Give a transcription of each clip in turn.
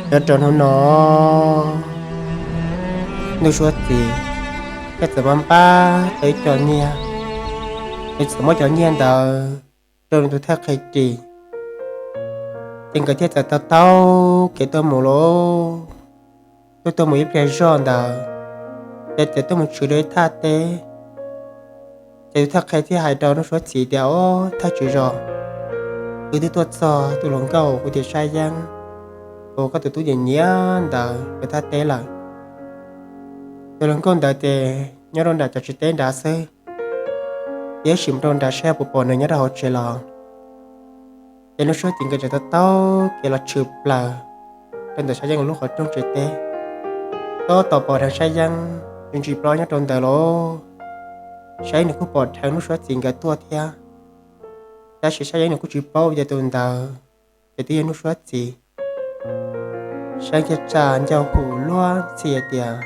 Nyob rau hnub no, Nuj Suab txiv thiaj txawm npaj tau ib co nyiaj, nws txawm muab cov nyiaj ntawd rau nws tus thawj qhe ris, ces nkawd thiaj txawm taug taug kev tuaj mus lauj. Tuaj tuaj mus ib pliag zoj ntawd, ces txawm tuaj mus tshwm rau ib thaj teb. Ces tus thawj qhe thiaj hais rau Nuj Suab txiv tias, Ob, thawj tswv zos, wb twb tuaj txog tus hluas nkauj hu tias Sab Yeeb uas koj tus tub nyiam nyiam ntawd lawv thaj teb lawm. Tus hluas nkauj ntawd ces nyob rau nram cov tsev teb nrad xwb, tab sis mus rau nrad saib puas pom nws nyob rau hauv tsev los. Ces Nuj Suab txiv nkawd txawm taug taug kev los tshwm plaws rau ntawm Sab Yeeb lub qhov rooj tsev teb. Tab tom pom dheev Sab Yeeb ntsis ntsis plaub nyob rau ntawd lauj. Sab Yeeb nws kuj pom dheev Nuj Suab txiv nkawd tuaj thiab, tab sis Sab Yeeb nws kuj tsis paub tias tus ntawd ces twb yog Nuj Suab txiv. Sab Yeeb thiaj tsa ncauj hu luag ntxhi hais tias,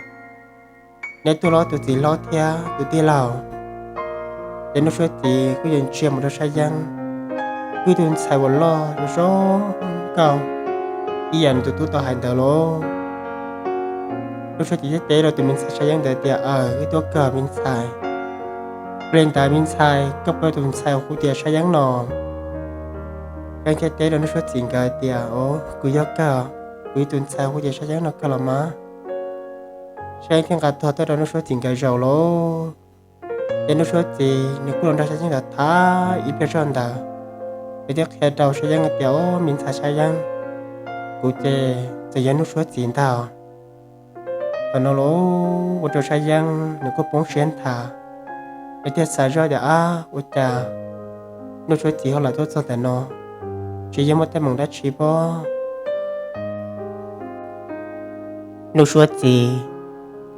Neb tuaj los tus txiv hlob thiab tus tij laug? Ces Nuj Suab txiv kuj yeej ntsia mus rau Sab Yeeb, kuj yog tus ntxhais uas loj zoo nkauj ib yam nws tus tub tau hais ntawd lauj. Nuj Suab txiv thiaj teb rau tus me ntxhais Sab Yeeb ntawd tias, Aws, wb tuaj kawg me ntxhais. Ua li ntawd me ntxhais, koj puas yog tus ntxhais uas hu tias Sab Yeeb no? Sab Yeeb thiaj teb rau Nuj Suab txiv nkawd tias, Aws, kuv yog kawg, kuv yog tus ntxhais hu tias Sab Yeeb no kawg los mas. Sab Yeeb thiaj nqa tuag tuaj rau Nuj Suab txiv nkawd zaum lauj. Ces Nuj Suab txiv nws kuj los nrog Sab Yeeb tham tham ib pliag zoj ntawd, nws thiaj qhia rau Sab Yeeb tias, Aws, me ntxhais Sab Yeeb, kuv ces txawm yog Nuj Suab txiv ntag. Thaum no los ua rau Sab Yeeb nws kuj poob siab nthav, nws thiaj xav zoj tias, Ab, ua cas Nuj Suab txiv ho los tuaj txog ntawm no, tsis yog muaj teeb meem dab tsi pob? Nuj Suab txiv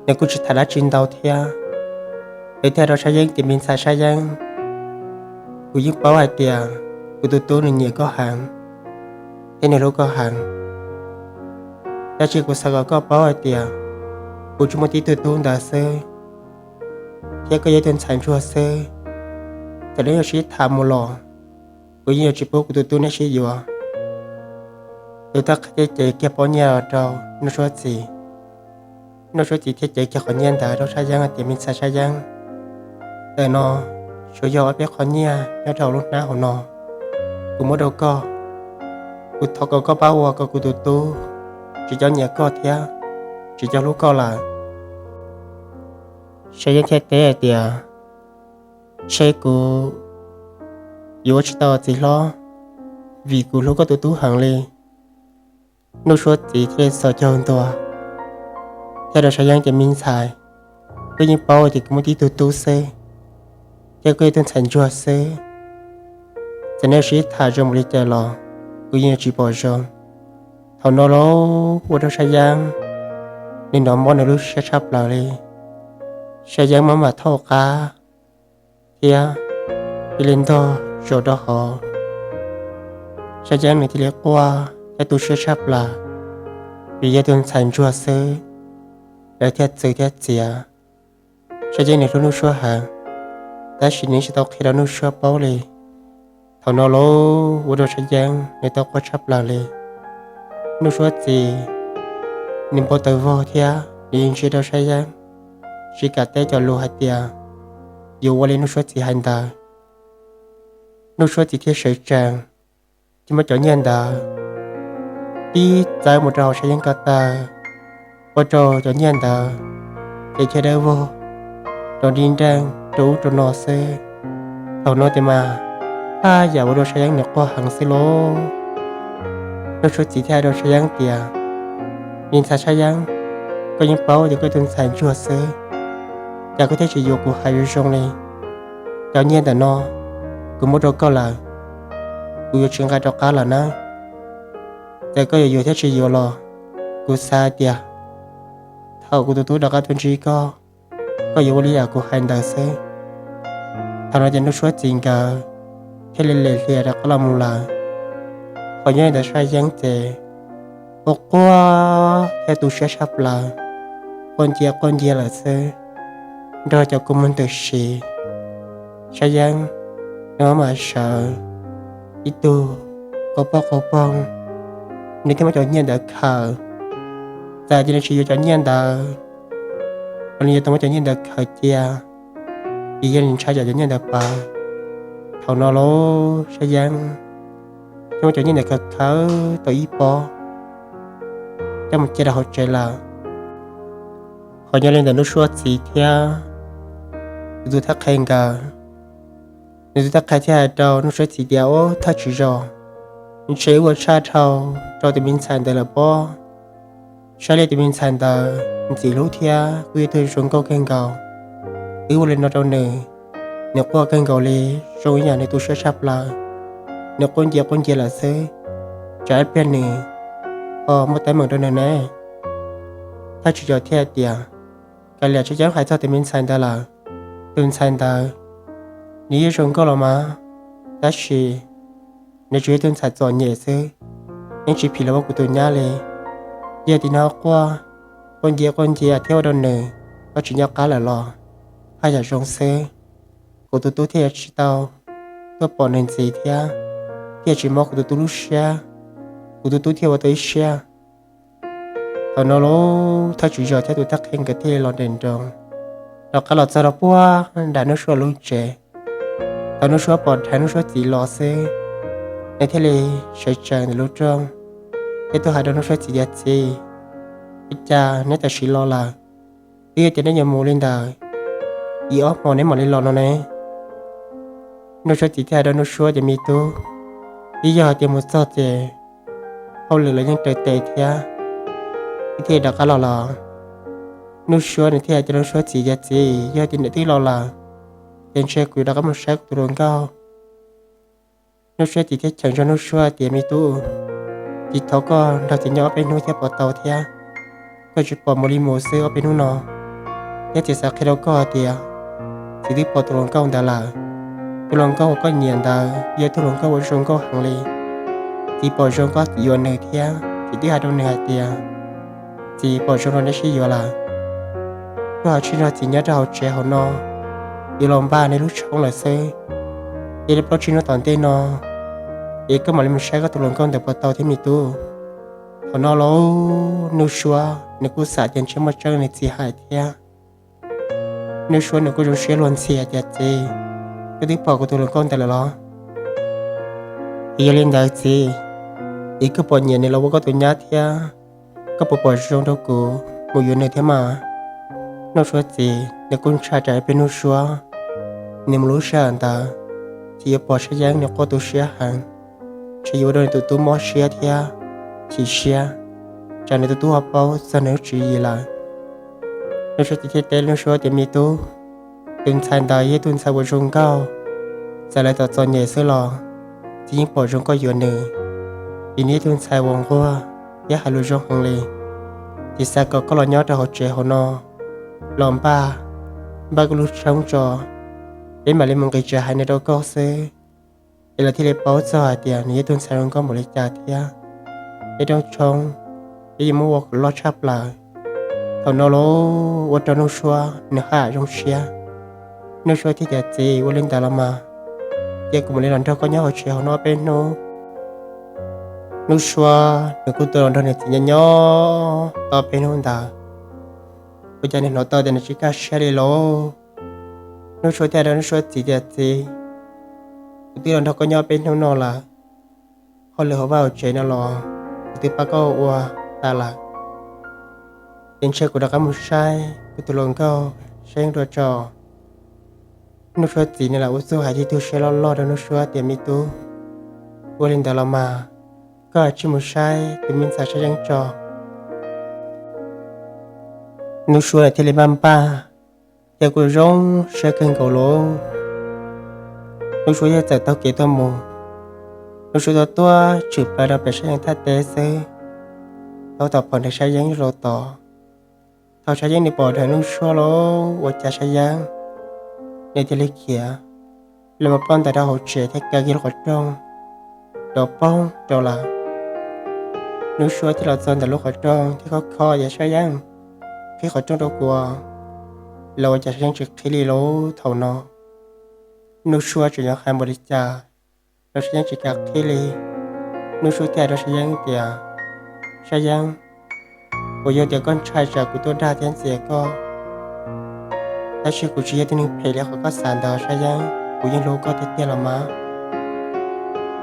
nws kuj tsis tham dab tsi ntau thiab, nws thiaj rau Sab Yeeb tias, Me ntxhais Sab Yeeb, kuv yeej paub hais tias kuv tus tub nws nyiam koj heev thiab nws hlub koj heev. Tab sis kuv xav kom koj paub hais tias kuv tsuas muaj tib tug tub ntawd xwb, thiab koj yog ib tug ntxhais ntsuag xwb. Txawm neb yuav sib tham mus los, kuv yeej yuav tsis pub kuv tus tub neb sib yuav. Tus thawj qhe thiaj cev kiag pob nyiaj los rau Nuj Suab txiv. Nuj Suab txiv thiaj cev kiag qhov nyiaj ntawd rau Sab Yeeb hais tias, Me ntxhais Sab Yeeb, ntawm no tsuas yog ob peb qhov nyiaj nyob rau hauv lub hnab hauv no, kuv muab rau koj. Kuv thov kom koj pab ua kom kuv tus tub tsis txhob nyiam koj thiab tsis txhob hlub koj lawm. Sab Yeeb thiaj teb hais tias, Ntshe kuv yuav ua tsis tau txiv hlob, vim kuv hlub koj tus tub heev li. Nuj Suab txiv thiaj li txhos caug ntua, thiaj rau Sab Yeeb tias, Me ntxhais, koj yeej paub tias kuv muaj tib tug tub xwb, thiab koj yog tus ntxhais ntsuag xwb. Txawm neb sib tham zoo npaum li cas los kuv yeej yuav tsis pom zoo. Thaum no los ua rau Sab Yeeb nws hnov mob nws lub siab tshaj plaws li. Sab Yeeb maj mam thaub qab thiab cia li ntog zaum rau hauv. Sab Yeeb nws thiaj li quaj thiab tu siab tshaj plaws, vim yog tus ntxhais ntsuag xwb, lawv thiaj txwv thiab txiav. Sab Yeeb nws hlub Nuj Suab heev, tab sis nws tsis tau qhia rau Nuj Suab paub li. Thaum no los ua rau Sab Yeeb nws tau quaj tshaj plaws li. Nuj Suab txiv nws npau taws vog thiab nws yeej ntsia rau Sab Yeeb, tsis kam teb cov lus hais tias yuav ua li Nuj Suab txiv hais ntawd. Nuj Suab txiv thiaj sawv tsees, thiaj muab cov nyiaj ntawd tib txawb mus rau hauv Sab Yeeb ko taw, ua rau cov nyiaj ntawd ces cia dawb vog rau nrib nreej rau ub rau no xwb. Thaum no ces mas haj yam ua rau Sab Yeeb nws quaj heev xwb lauj. Nuj Suab txiv thiaj hais rau Sab Yeeb tias, Me ntxhais Sab Yeeb, koj yeej paub tias koj tus ntxhais ntsuag xwb, cas koj thiaj tsis yuav kuv hais zoo zoo li? Cov nyiaj ntawm no kuv muab rau koj lawm, kuv yuav tsis nqa rov qab lawm nawb. Txawm koj yuav yuav thiab tsis yuav los, kuv xav hais tias thaum kuv tus tub rov qab tuaj ntsib koj, koj yuav ua li yam kuv hais ntawd xwb. Thaum no ces Nuj Suab txiv nkawd thiaj li lem hlias rov qab los mus lawm. Qhov nyob li ntawd Sab Yeeb ces quaj quaj thiab tu siab tshaj plaws, quaj ncia quaj ncia lawm xwb, nrog cov kua muag ntws si. Sab Yeeb nws maj mam sawv ib tug qaug poj qaug poog, nws thiaj muab cov nyiaj ntawd khaws Txawm tias nws tsis yuav cov nyiaj ntawd, los nws yuav tau muab cov nyiaj ntawd khaws cia, ces yog nws ntshai tsam cov nyiaj ntawd pawv. Thaum no lub Sab Yeeb thiaj muab cov nyiaj ntawd khaws khaws tau ib pob coj mus cia rau hauv tsev lawm. Ho nyob li ntawm Nuj Suab txiv thiab nws tus thawj qhe nkawd, nws tus thawj qhe thiaj hais rau Nuj Suab txiv tias, Ub, thawj tswv zos, ntshe wb ua tshaj dhau rau tus me ntxhais ntawd lawm pob. Saib li tus me ntxhais ntawd ntxim hlub thiab kuj yog tus zoo nkauj kawg nkaus. Wb ua li no rau nws, nws quaj kawg nkaus li, zoo ib yam nws tu siab tshaj plaws. Nws quaj ncia quaj ncia lawm xwb, tsam ib pliag nws ho muaj teeb meem rau nws ne. Thawj tswv zos thiaj tias, Kav liam, Sab Yeeb hais txog tus me ntxhais ntawd lawm. Tus ntxhais ntawd nws yeej zoo nkauj los mas, tab sis nws tsuas yog tus ntxhais txom nyem xwb, yeej tsis phim los ua kuv tus nyab li. Yog tias nws ho quaj, quaj ncia quaj ncia thiab ua rau nws ho tsis nco qab lawm los haj yam zoo xwb. Kuv tus tub thiaj yuav tsis tau tuaj pom nws ntxiv thiab, thiaj tsis mob kuv tus tub lub siab, kuv tus tub thiaj ua tau ib siab. Thaum no lub thawj tswv zos thiab tus thawj qhe nkawd thiaj li los nres nroos, rov qab los txog rau puag nram Nuj Suab lub tsev. Thaum Nuj Suab pom dheev Nuj Suab txiv los xwb, nws thiaj li sawv tsees ntawm lub rooj, thiab tuaj hais rau Nuj Suab txiv tias, Txiv, ua cas neb tam sim los lawm? Twb yog tias neb yuav mus li ntawd ib ob hmo neb mam li los no ne. Nuj Suab txiv thiaj hais rau Nuj Suab tias, Me tub, twb yog hais tias mus txog ces hauj lwm los yeej raws tes thiab, wb thiaj rov qab los lawm. Nuj Suab nws thiaj hais rau Nuj Suab txiv tias, Txiv, yog tias neb twb los lawm, ces ntshe kuv yuav rov qab mus saib kuv tus hluas nkauj. Nuj Suab txiv thiaj cheem zog Nuj Suab tias, Me tub, txiv thov koj nrog txiv nyob ob peb hnub thiab puas tau thiab? Koj tsis pom mus li mus xwb ob peb hnub no, thiab txiv xav qhia rau koj hais tias txiv twb pom tus hluas nkauj ntawd lawm. Tus hluas nkauj uas koj nyiam ntawd yog tus hluas nkauj uas zoo nkauj heev li. Txiv pom zoo koj yuav nws thiab txiv twb hais rau nws hais tias txiv pom zoo rau neb sib yuav lawm. Koj ho tsis nrog txiv nyob rau hauv tsev hauv no, yuav los npaj neb lub tshoob lawm xwb. Ces li plaub tsib hnub tom ntej no, es koj mam li mus saib koj tus hluas nkauj ntawd puas tau thiab me tub. Thaum no lauj, Nuj Suab nws kuj xav tias ntshe muaj tseeb nws txiv hais thiab. Nuj Suab nws kuj zoo siab luag ntxhi hais tias, Txiv, koj twb pom kuv tus hluas nkauj ntawd lawm los? Es yog li ntawd txiv, es koj puas nyiam nws los ua koj tus nyab thiab? Koj puas pom zoo rau kuv mus yuav nws thiab mas? Nuj Suab txiv nws kuj ntshai tsam ib pliag Nuj Suab nws mus lub sij hawm ntawd, txiv yuav pom Sab Yeeb nws quaj tu siab heev, ntshe yuav ua rau nws tus tub mob siab thiab chim siab, tsam nws tus tub ho paub txog nws lub tswv yim lawm. Nuj Suab txiv thiaj teb Nuj Suab tias, Me tub, tus ntxhais ntawd yog tus ntxhais uas zoo nkauj, txawm lawv txom txom nyem xwb los txiv yeej pom zoo koj yuav nws, vim nws yog tus ntxhais uas nquag thiab hais lus zoo heev li. Txiv xav kom koj los nyob rau hauv tsev hauv no, los npaj, npaj koj lub tshoob tso, peb mam li mus nqis tsev hais nws rau koj xwb, es lawv thiaj li paub txog hais tias nws yog tus ntxhais zoo nkauj npaum li cas thiab. Peb rooj tshoob, peb yuav muab ua kom loj tshaj plaws. Thaum no lauj, ua rau Nuj Suab nws haj zoo siab. Nuj Suab thiaj tias, Txiv, ua li ntawd los mas, cia kuv mam li los nrog koj nyob hauv tsev hauv no ob peb hnub. Nuj Suab nws kuj tau los nrog nws txiv nyob nyob tau ob peb hnub ntawd, ua cas nws hnov tau tias nws tsis kaj siab li lauj. Nuj Suab thiaj hais rau Nuj Suab txiv tias, Txiv, kuv twb los nrog koj nyob ob peb hnub no lawm, hauj lwm hauv vaj hauv tsev no los kuv twb pab koj ua tas lawm, ces ntshe kuv rov qab mus saib kuv tus hluas nkauj Sab Yeeb dua tso. Nuj Suab txiv nws lam ua txuj hais ib tug siab loj loj rau Nuj Suab tias, Me tub, ua li ntawd los mas, koj cia li mus saib tus me ntxhais Sab Yeeb tso. Nuj Suab thiaj li npaj npaj, thiab kuj zoo siab kawg nkaus lauj. Nuj Suab thiaj txawm taug kev tuaj mus. Nuj Suab tuaj tuaj tshwm plaws rau pem Sab Yeeb thaj teb xwb, tau tom pom nws Sab Yeeb rau tod. Thaum Sab Yeeb nws pom dheev Nuj Suab lauj, ua cas Sab Yeeb nws thiaj li khiav los mus ploj ntais rau hauv tsev thiab kaw kiag lub qhov rooj rau poob rau lawm. Nuj Suab thiaj los txog ntawm lub qhov rooj thiab khob khob tias, Sab Yeeb, qhib qhov rooj rau kuv. Los ua cas Sab Yeeb tsis qhib li lauj. Thaum no Nuj Suab tseem yuav hais npaum li cas los Sab Yeeb tsis kam qhib li. Nuj Suab thiaj hais rau Sab Yeeb tias, Sab Yeeb, Puas yog tias koj ntshai tsam kuv tuaj dag thiab ntxias koj? Tab sis kuv tsis yog tug neeg phem li qhov koj xav ntawd Sab Yeeb, kuv yeej hlub koj tiag tiag los mas.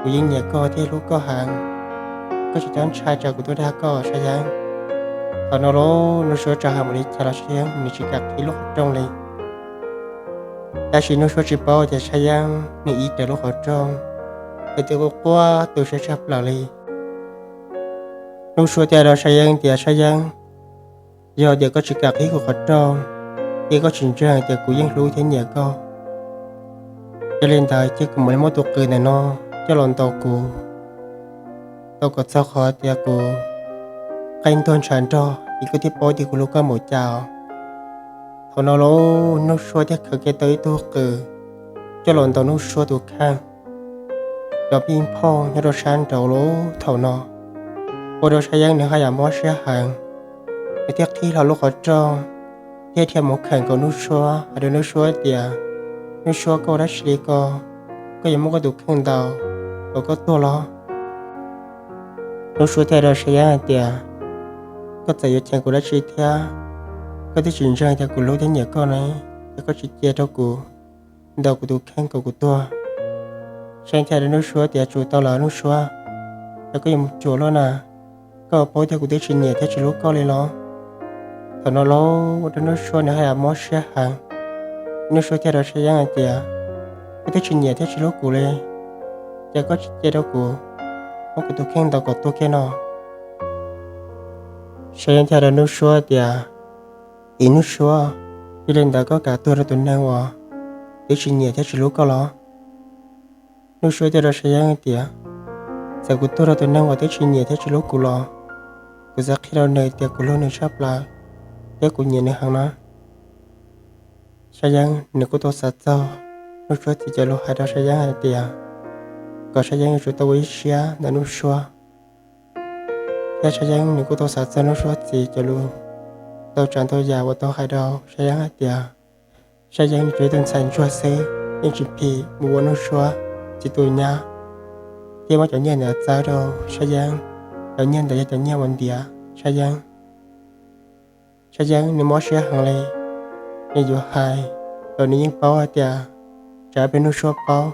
Kuv yeej nyiam koj thiab hlub koj heev, koj tsis txhob ntshai tsam kuv tuaj dag koj Sab Yeeb. Thaum no los Nuj Suab tsa ha mus li cas los Sab Yeeb nws tsis kam qhib lub qhov rooj li. Tab sis Nuj Suab tsis paub tias Sab Yeeb nws ib raws lub qhov rooj, nws twb quaj quaj tu siab tshaj plaws li. Nuj Suab thiaj rau Sab Yeeb tias, Sab Yeeb, yog tias koj tsis kam qhib kuv qhov rooj, thiab koj tsis ntseeg tias kuv yeej hlub thiab nyiam koj, yog li ntawd cia kuv mam li muab tus qws ntawm no coj los ntaus kuv, ntaus kom txog qhov tias kuv qaij ntuag ntshav nrog, es koj thiaj paub tias kuv hlub koj npaum cas. Thaum no los Nuj Suab thiaj khaws kiag tau ib tug qws coj los ntaus Nuj Suab tus kheej, los pij nphoj nyob rau sab nraud lawm. Thaum no ua rau Sab Yeeb nws haj yam mob siab heev, nws thiaj qhib hlo lub qhov rooj thiab dhia mus kheem nkaus Nuj Suab, hais rau Nuj Suab tias, Nuj Suab, koj ua dab tsi li ko? Koj yuav muab koj tus kheej ntaus kom koj tuag los? Nuj Suab thiaj rau Sab Yeeb hais tias, Koj txawm yuav cheem kuv dab tsi thiab, koj twb tsis ntseeg tias kuv hlub thiab nyiam koj ne, es koj tsis cia rau kuv ntaus kuv tus kheej kom kuv tuag. Sab Yeeb thiaj rau Nuj Suab tias, Tsum tau lawm Nuj Suab, es koj yuav mus cuam luaj na, koj paub tias kuv twb tsis nyiam thiab tsis hlub koj li los? Thaum no los ua rau Nuj Suab nws haj yam mob siab heev, Nuj Suab thiaj rau Sab Yeeb hais tias, Koj twb tsis nyiam thiab tsis hlub kuv li, ces koj tsis cia rau kuv muab kuv tus kheej ntaus kom tuag kiag no. Sab Yeeb thiaj rau Nuj Suab tias, Ib Nuj Suab, yog li ntawd koj kam tuag rau tus neeg uas twb tsis nyiam thiab tsis hlub koj los? Nuj Suab thiaj rau Sab Yeeb tias, Txawm kuv tuag rau tus neeg uas twb tsis nyiam thiab tsis hlub kuv los, kuv xav qhia rau nws tias kuv hlub nws tshaj plaws thiab kuv nyiam nws heev na. Sab Yeeb nws kuj tau xav txog Nuj Suab txiv cov lus hais rau Sab Yeeb hais tias kom Sab Yeeb yuav tsum tau ua ib siab ntawm Nuj Suab. Thiab Sab Yeeb nws kuj tau xav txog Nuj Suab txiv cov lus ntau tsav ntau yam uas tau hais rau Sab Yeeb hais tias Sab Yeeb tsuas yog tus ntxhais ntsuag xwb, yeej tsis phim mus ua Nuj Suab txiv tus nyab, thiab muab cov nyiaj ntawd txawb rau Sab Yeeb. Cov nyiaj ntawd yog cov nyiaj uas ntiav Sab Yeeb. Sab Yeeb nws mob siab heev li, nws yuav hais los nws yeej paub hais tias tsam peb Nuj Suab paub.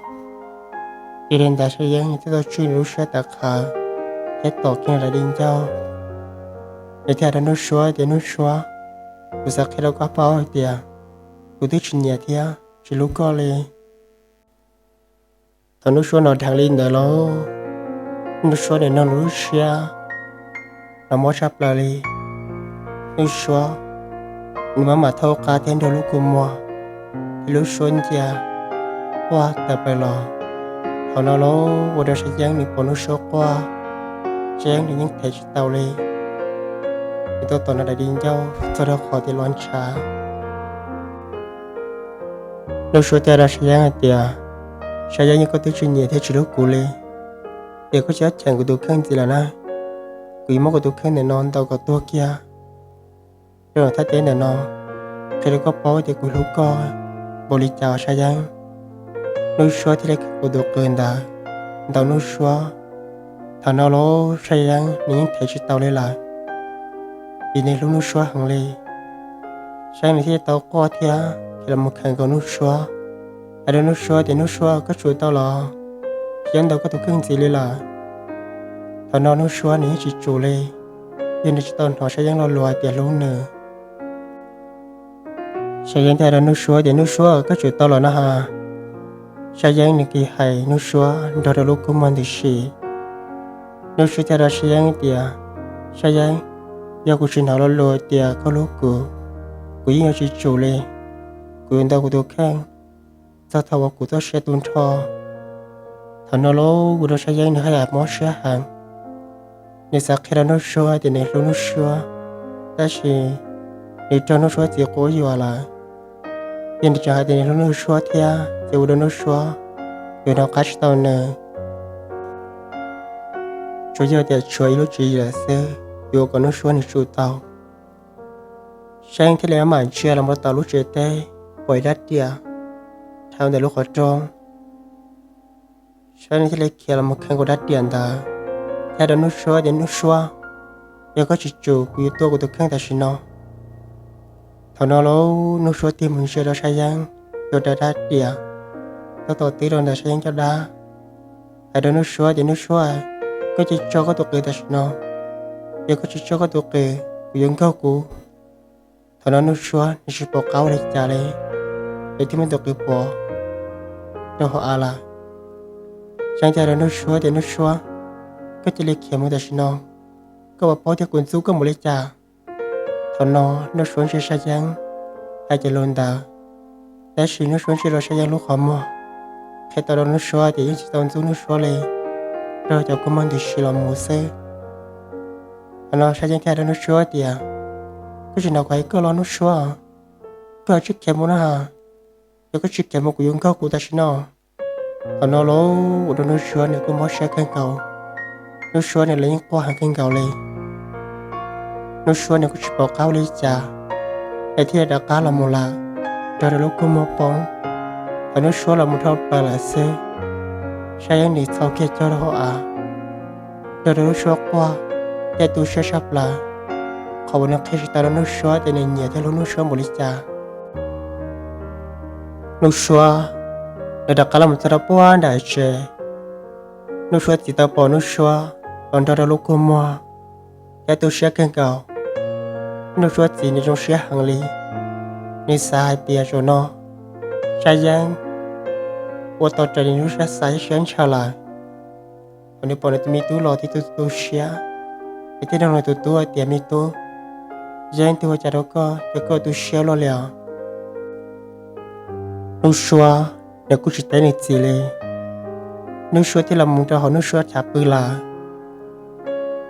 Yog li ntawd Sab Yeeb nws thiaj tau tswj nws lub siab tawv qhawv thiab tom kiag daim di ncauj. Nws thiaj hais rau Nuj Suab tias, Nuj Suab, kuv xav qhia rau koj paub hais tias kuv twb tsis nyiam thiab tsis hlub koj li. Thaum Nuj Suab hnov dheev li ntawd los Nuj Suab nws nug nws lub siab los mob tshaj plaws li. Nuj Suab nws maj mam thaub qab thiab nrug lub kua muag, thiab lub suab ncia quaj tawm plaws los. Thaum no los ua rau Sab Yeeb nws pom Nuj Suab quaj, Sab Yeeb nws yeej them tsis tau li. Nws tau tom nws daim di ncauj txog rau qhov tias los ntshav. Nuj Suab thiaj rau Sab Yeeb hais tias, Sab Yeeb, yog koj twb tsis nyiam thiab tsis hlub kuv li, ces koj tsis txhob cheem kuv tus kheej ntxiv lawm na. Kuv yuav muab kuv tus kheej ntawm no ntaus kom tuag kiag rau thaj teb ntawm no, qhia rau koj paub tias kuv hlub koj npaum li cas, Sab Yeeb. Nuj Suab thiaj li khaws kiag tus qws ntawd ntaus Nuj Suab. Thaum no los Sab Yeeb nws yeej them tsis tau li lawm, vim nws hlub Nuj Suab heev li. Sab Yeeb nws thiaj tau quaj thiab khiav los mus khaws nkaus Nuj Suab, hais rau Nuj Suab tias, Nuj Suab, koj tsum tau los, tsis txhob ntaus koj tus kheej ntxiv li lawm. Thaum no Nuj Suab nws yeej tsis tsum li, yog nws tsis tau hnov Sab Yeeb lo lus hais tias hlub nws. Sab Yeeb thiaj hais rau Nuj Suab tias, Nuj Suab, koj tsum tau los no ha. Sab Yeeb nws cia li hais Nuj Suab nrog rau lub kua muag ntws si. Nuj Suab thiaj rau Sab Yeeb tias, Sab Yeeb, yog kuv tsis hnov lo lus tias koj hlub kuv, kuv yeej yuav tsis tsum li. Kuv yuav ntaus kuv tus kheej txog thaum uas kuv txoj sia tu nrho. Thaum no los ua rau Sab Yeeb nws haj yam mob siab heev. Nws xav qhia rau Nuj Suab tias nws hlub Nuj Suab, tab sis nws raug Nuj Suab txiv quab yuam lawm. Yog nws tseem hais tias nws hlub Nuj Suab thiab ces ua rau Nuj Suab yuav hnov qab tsis tau nws. Tsuas yog tias tshuav ib lub tswv yim lawm xwb yuav ua kom Nuj Suab nws tsum tau. Sab Yeeb thiaj li maj mam ntsia los mus rau tom lub tsev teb, pom ib rab riam dhau ntawm lub qhov rooj. Sab Yeeb thiaj li khiav los mus khaws kiag rab riam ntawd, thiab hais rau Nuj Suab tias, Nuj Suab, Yog koj tsis tsum, kuv yuav tua kuv tus kheej tam sim no. Thaum no lauj, Nuj Suab tig mus ntsia rau Sab Yeeb, tua rawv dab riam, tab tom twb rau ntawm Sab Yeeb caj dab, hais rau Nuj Suab tias, Nuj Suab, koj cia li tso koj tus qws tam sim no. Yog koj tsis tso koj tus qws, kuv yuav nkaug kuv. Thaum no Nuj Suab nws tsis pom qab ua li cas li, nws thiaj muab tus qws pov rau hauv av lawm. Sab Yeeb thiaj hais rau Nuj Suab tias, Nuj Suab, koj cia li khiav mus tam sim no, koj puas paub tias kuv ntxub koj npaum li cas? Thaum no Nuj Suab ntsia Sab Yeeb hais cov lus ntawd, tab sis Nuj Suab ntsia rau Sab Yeeb lub qhov muag, qhia tau rau Nuj Suab tias yeej tsis tau ntxub Nuj Suab li, nrog cov kua muag ntws si los mus xwb. Thaum no Sab Yeeb thiaj hais rau Nuj Suab tias, koj tsis hnov kuv hais koj los Nuj Suab? Koj tsis khiav mus no, yog koj tsis khiav mus kuv yuav nkaug kuv tam sim no. Thaum no lauj, ua rau Nuj Suab nws kuj mob siab kawg nkaus. Nuj Suab nws los yeej quaj heev kawg nkaus li. Nuj Suab nws kuj tsis pom qab ua li cas, nws thiaj rov qab los mus lawm, nrog rau lub kua muag poob. Thaum Nuj Suab los mus dhau plaws lawm xwb, Sab Yeeb nws txhos kiag cog rau hauv av, nrog rau Nuj Suab quaj thiab tu siab tshaj plaws, qhov uas nws qhia tsis tau rau Nuj Suab tias nws nyiam thiab hlub Nuj Suab npaum li cas. Nuj Suab nws rov qab los mus txog rau puag nram tsev. Nuj Suab txiv tau pom Nuj Suab los nrog rau lub kua muag thiab tu siab kawg nkaus. Nuj Suab txiv nws zoo siab heev li, nws xav hais tias zaum no Sab Yeeb ua tau raws li nws lub siab xav thiab siab ntshaw lawm. Thaum nws pom nws tus me tub los thiab tu tu siab, nws thiaj nug nws tus tub hais tias, me tub, Yeeb twb ua cas rau koj ces koj tu siab luaj li os? Nuj Suab nws kuj tsis teb nws txiv li. Nuj Suab thiaj los mus rau hauv Nuj Suab chav pw lawm.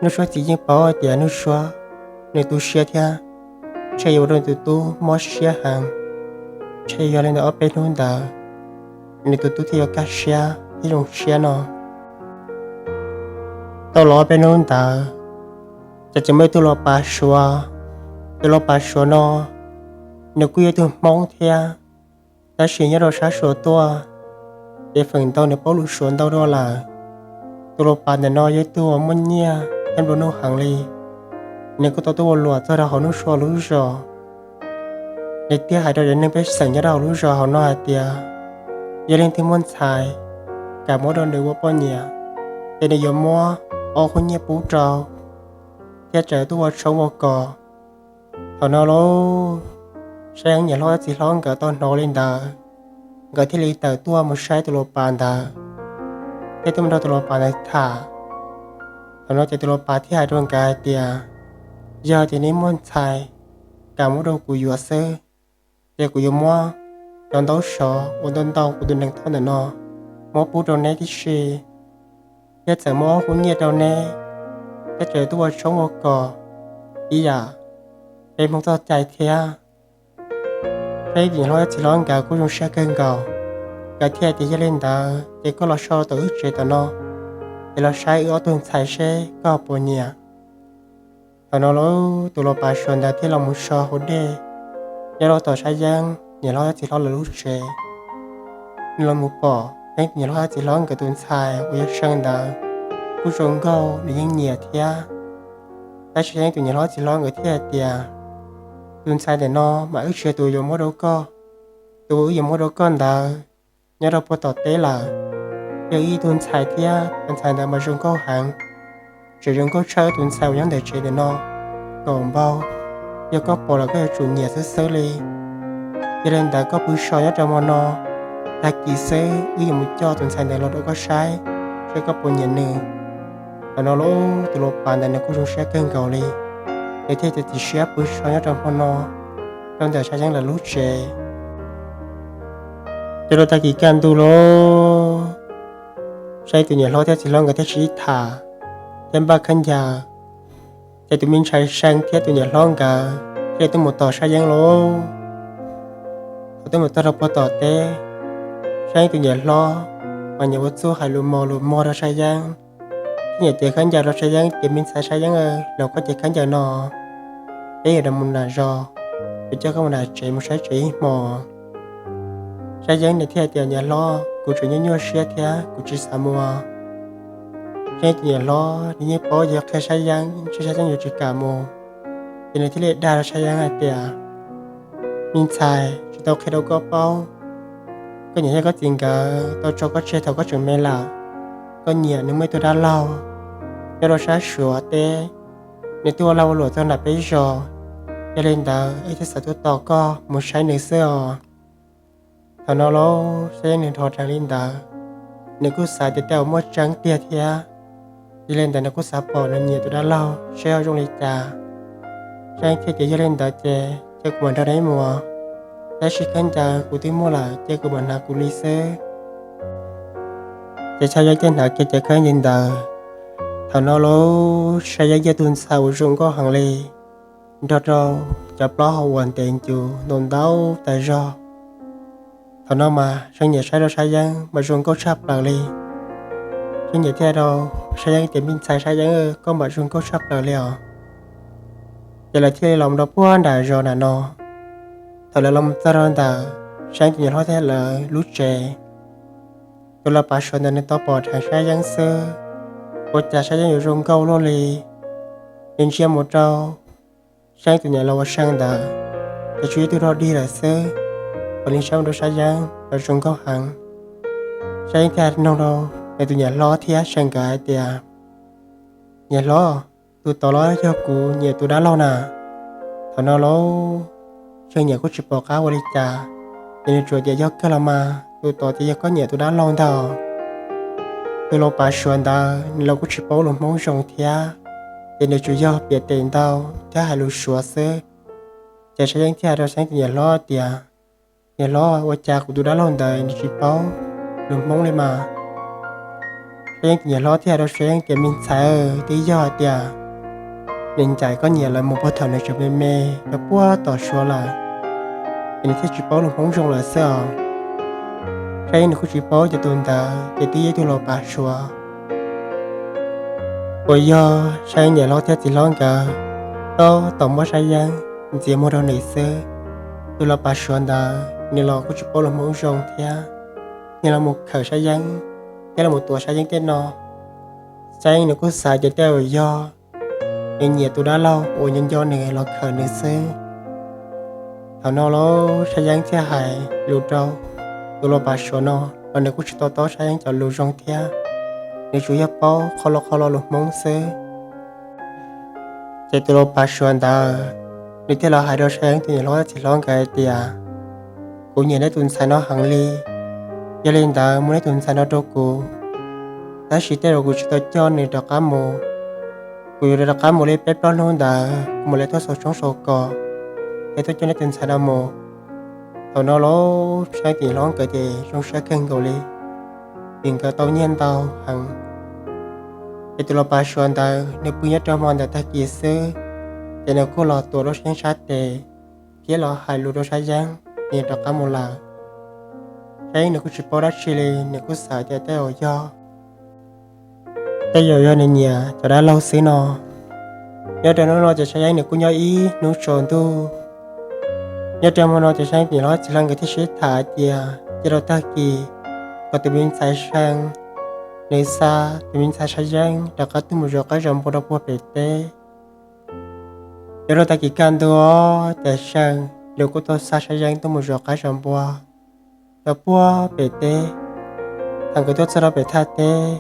Nuj Suab txiv yeej paub hais tias Nuj Suab nws tu siab thiab ntshe yuav ua rau nws tus tub mob siab heev. Ntshe yog li ntawd ob peb hnub ntawd nws tus tub thiaj yuav kaj siab thiab zoo siab no. Tau los ob peb hnub ntawd, ces txawm muaj ib tug lau pas Suav. Tus lau pas Suav no nws kuj yog tug Hmoob thiab, tab sis nyob rau sab Suav tuaj, ces feem ntau nws paub lus Suav ntau dua lawm. Tus lau pas ntawm no yog ib tug uas muaj nyiaj thiab nplua nuj heev li. Nws kuj tau tuaj ua luam txog rau hauv Nuj Suab lub zos. Nws thiaj hais rau cov neeg pej xeem nyob rau hauv lub zos hauv no hais tias, yog leej twg muaj ntxhais kam muab rau nws ua poj niam, ces nws yuav muab ob khub nyiaj pub rau thiab tsav tuaj ua tshoob ua kos. Thaum no lauj, Sab Yeeb niam hlob txiv hlob nkawd tau hnov li ntawd, nkawd thiaj li tawm tuaj mus saib tus lau pas ntawd thiab tuaj mus nrog tus lau pas ntawd tham. Thaum no ces tus lau pas thiaj hais rau nkawd hais tias, yog tias neb muaj ntxhais kam muab rau kuv yuav xwb, ces kuv yuav muab cov ntaub sov uas ntau ntau kuv tus nees thoj ntawm no muab pub rau neb tib si, thiab txawm muab ob khub nyiaj rau neb thiab tsav tuaj ua tshoob ua kos ib yam peb Hmoob txoj cai thiab. Sab Yeeb niam hlob txiv hlob nkawd kuj zoo siab kawg nkaus, nkawd thiaj tias, yog li ntawd ces koj los so tom wb tsev tom no, ces los saib wb ob tug ntxhais seb koj puas nyiam. Thaum no lauj, tus lau pas Suav ntawd thiaj los mus so hauv dej nyob rau tom Sab Yeeb niam hlob txiv hlob lawv lub tsev. Nws los mus pom Yeeb niam hlob txiv hlob nkawd tus ntxhais uas yog See ntawd kuj zoo nkauj, nws yeej nyiam thiab. Tab sis Yeeb tus niam hlob txiv hlob nkawd thiaj hais tias, tus ntxhais ntawm no mas wb tsis yog tus yuav muab rau koj. Tus uas wb yuav muab rau koj ntawd nyob rau puag tom teb lawm, yog wb ib tug ntxhais thiab, tus ntxhais ntawd mas zoo nkauj heev, tseem zoo nkauj tshaj wb tus ntxhais uas nyob ntawm tsev ntawm no kaum npaug. Yog koj pom los koj yuav tsum nyiam xwb xwb li. Yog li ntawd koj pw so nyob rau hmo no, tag kis xwb wb yuav mus coj tus ntxhais ntawd los rau koj saib, seb koj puas nyiam nws. Thaum no lauj, tus lau pas ntawd nws kuj zoo siab kawg nkaus li, nws thiaj txiav txim siab pw so nyob rau hmo no rau ntawm Sab Yeeb lawv lub tsev. Ces rau tag kis kaj ntug lauj, Sab Yeeb tus niam hlob thiab txiv hlob nkawd thiaj sib tham thiab npaj khaub ncaws. Ces tus me ntxhais See thiab tus niam hlob nkawd thiaj li tuaj mus tos Sab Yeeb lauj. Thaum tuaj mus txog rau puag tom teb, Sab Yeeb tus niam hlob mas nyiam ua txuj hais lus mos lus mog rau Sab Yeeb, thiab nyiam cev khaub ncaws rau Sab Yeeb tias, me ntxhais Sab Yeeb, los koj cev khaub ncaws no, peb yuav mus nram zos, kuv coj koj mus nram tsev mus saib tsev ib hmos. Sab Yeeb nws thiaj tias, niam hlob, kuv tseem nyuaj nyuaj siab thiab kuv tsis xav mus. Saib tus niam hlob nws yeej paub yog qhia Sab Yeeb, ntshe Sab Yeeb yuav tsis kam mus, ces nws thiaj li dag rau Sab Yeeb hais tias, me ntxhais, tsis tau qhia rau koj paub, koj niam thiab koj txiv nkawd tau tso koj tseg thaum koj tseem me lawm. Koj niam nws muaj ib tug dab laug nyob rau sab Suav teb, nws twb ua lag ua luam txog nram peb zos, yog li ntawd wb thiaj xav tuaj tos koj mus saib nws xwb os. Thaum no los Sab Yeeb nws nrov rhees li ntawd, nws kuj xav tias tej zaum muaj tseeb tiag thiab, yog li ntawd nws kuj xav pom nws niam tus dab laug saib ho zoo li cas. Sab Yeeb thiaj tias, yog li ntawd ces cia kuv mam nrog neb mus, tab sis khaub ncaws kuv twb muaj lawm, cia kuv mam hnav kuv li xwb. Ces Sab Yeeb thiaj hnav kiag cov khaub ncaws ntawd. Thaum no los Sab Yeeb yog tus ntxhais uas zoo nkauj heev li, nrog rau cov plaub hau uas ntev ncuv ntau ntau tas zog. Thaum no mas Sab Yeeb niam saib rau Sab Yeeb mas zoo nkauj tshaj plaws li. Sab Yeeb niam thiaj rau Sab Yeeb tias, me ntxhais Sab Yeeb, koj mas zoo nkauj tshaj plaws li os. Ces lawv thiaj li los mus rau puag nram zos nram no. Thaum lawv los mus txog rau ntawm Sab Yeeb tus niam hlob thiab lawv lub tsev, tus lau pav Suav ntawd nws tau pom dheev Sab Yeeb xwb, ua cas Sab Yeeb yuav zoo nkauj luaj li. Nws ntsia mus rau Sab Yeeb tus niam laus uas See ntawd, ces tsuas yog ib tug rog dig lawm xwb, ua li saib mus rau Sab Yeeb los zoo nkauj heev. Sab Yeeb thiaj nug rau nws tus niam hlob thiab See nkawd hais tias, niam hlob, tus tod los yog kuv niam tus dab laug na. Thaum no los See niam kuj tsis pom qab ua li cas, ces nws tsuas tias, yog kawg los mas, tus tod ces yog koj niam tus dab laug ntag. Tus lau pav Suav ntawd nws los kuj tsis paub lus Hmoob zoo thiab, ces nws tsuas yog piav tes ntau thiab hais lus Suav xwb. Ces Sab Yeeb thiaj hais rau Sab Yeeb tus niam hlob tias, niam hlob, ua cas kuv tus dab laug ntawd nws tsis paub lus Hmoob li mas? Sab Yeeb tus niam hlob thiaj hais rau Sab Yeeb tias, me ntxhais, twb yog hais tias nws ncaim koj niam lawv mus puag thaum nws tseem me me rau puag tom Suav lawm, ces nws thiaj tsis paub lus Hmoob zoo lawm xwb os. Sab Yeeb nws kuj tsis paub tias tus ntawd ces twb yog ib tug lau pav Suav uas yog Sab Yeeb niam hlob thiab txiv hlob nkawd tab tom muab Sab Yeeb ntxias muag rau nws xwb. Tus lau pav Suav ntawd nws los kuj tsis paub lus Hmoob zoo thiab, nws los mus khawm Sab Yeeb thiab los mus tuav Sab Yeeb tej no. Sab Yeeb nws kuj xav tias tej zaum yog nws niam tus dab laug uas nco nco nws los khawm nws xwb. Thaum no los Sab Yeeb thiaj hais lus rau tus lau pav Suav no los nws kuj tsis to taub Sab Yeeb cov lus zoo thiab, nws tsuas yog paub qhov lo qhov lo lus Hmoob xwb. Ces tus lau pav Suav ntawd nws thiaj los hais rau Sab Yeeb tus niam hlob txiv hlob nkawd hais tias, kuv nyiam neb tus ntxhais no heev li, yog li ntawd muab neb tus ntxhais no rau kuv, tab sis tej zaum kuv tsis tau coj nws rov qab mus. Kuv yuav rov qab mus li peb plaub hnub ntawd kuv mam li tuaj xaus tshoob xaus kos, es tuaj coj neb tus ntxhais no mus. Thaum no los Sab Yeeb tus niam hlob nkawd ces zoo siab kawg nkaus li, vim nkawd tau nyiaj ntau heev. Ces tus lau pav Suav ntawd nws pw nyob rau hmo ntawd tag kis xwb, ces nws kuj los tuav rau Sab Yeeb sab tes thiab los hais lus rau Sab Yeeb, nws rov qab mus lawm. Sab Yeeb nws kuj tsis paub dab tsi li, nws kuj xav tias tej zaum yog, tej zaum yog nws niam cov dab laug xwb no. Nyob rau hnub no ces Sab Yeeb nws kuj nyob ib hnub tsaus ntuj. Nyob rau hmo no ces Sab Yeeb tus niam hlob txiv hlob nkawd thiaj sib tham hais tias cia rau tag kis kom tus me ntxhais See nws xa tus me ntxhais Sab Yeeb rov qab tuaj mus zov qab zov npua rau puag pem teb. Yog rau tag kis kaj ntug ces See nws kuj tau xa Sab Yeeb tuaj mus zov qab zov npua rau puag pem teb. Thaum nkawd tuaj txog rau pem thaj teb,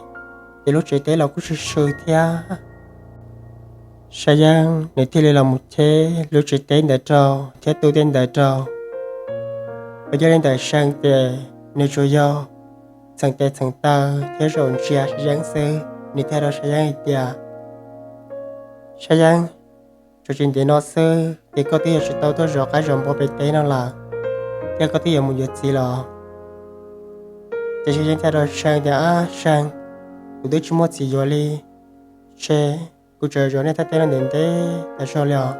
ces lub tsev teb los kuj sw sw thiab. Sab Yeeb nws thiaj li los mus cheb lub tsev teb ntawd rau thiab tu tej ntawd rau. Uas yog li ntawm See ces nws tsuas yog txheem tes txheem taw thiab zaum ntsia Sab Yeeb xwb. Nws thiaj rau Sab Yeeb hais tias, Sab Yeeb, tsuas tsis ntev no xwb ces koj twb yuav tsis tau tuaj zov qab zov npua pem teb no lawm, thiab koj twb yuav mus yuav txiv los. Ces Sab Yeeb thiaj rau See tias, ab See, kuv twb tsis muaj txiv yuav li, ntshe kuv tseem zov nej thaj teb no ntev ntev tas zog li os.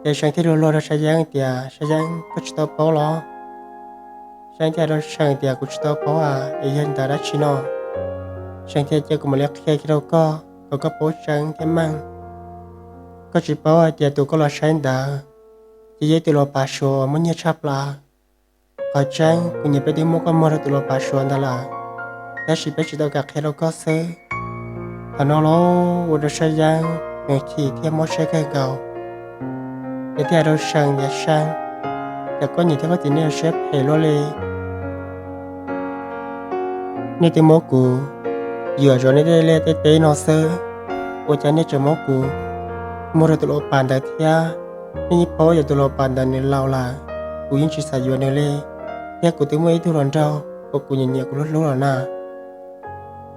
Ces See thiaj luag luag rau Sab Yeeb tias, Sab Yeeb, koj tsis tau paub los? Sab Yeeb thiaj rau See tias, kuv tsis tau paub a, es yog ntawm dab tsi no? See thiaj cia kuv mam li qhia kiag rau koj kom koj paub tseeb thiab meej. Koj tsis paub hais tias tus koj los saib ntawd ces yog ib tus lau pav Suav muaj nyiaj tshaj plaws. Qhov tseeb kuv niam peb twb muab koj muag rau tus lau pav Suav ntawd lawm, tab sis peb tsis tau kam qhia rau koj xwb. Thaum no los ua rau Sab Yeeb nws chim thiab mob siab kawg nkaus. Nws thiaj hais rau See tias, See, cas koj niam thiab koj txiv nej yuav siab phem luaj li. Nej twb muab kuv yuam zov nej tej liaj tej teb no xwb, ua cas nej tseem muab kuv muag rau tus lau pas ntawd thiab? Nej yeej paub tias tus lau pas ntawd nws laus lawm, kuv yeej tsis xav yuav nws li, thiab kuv twb muaj ib tug hluas nraug uas kuv nyiam nyiam kuv hlub hlub los na.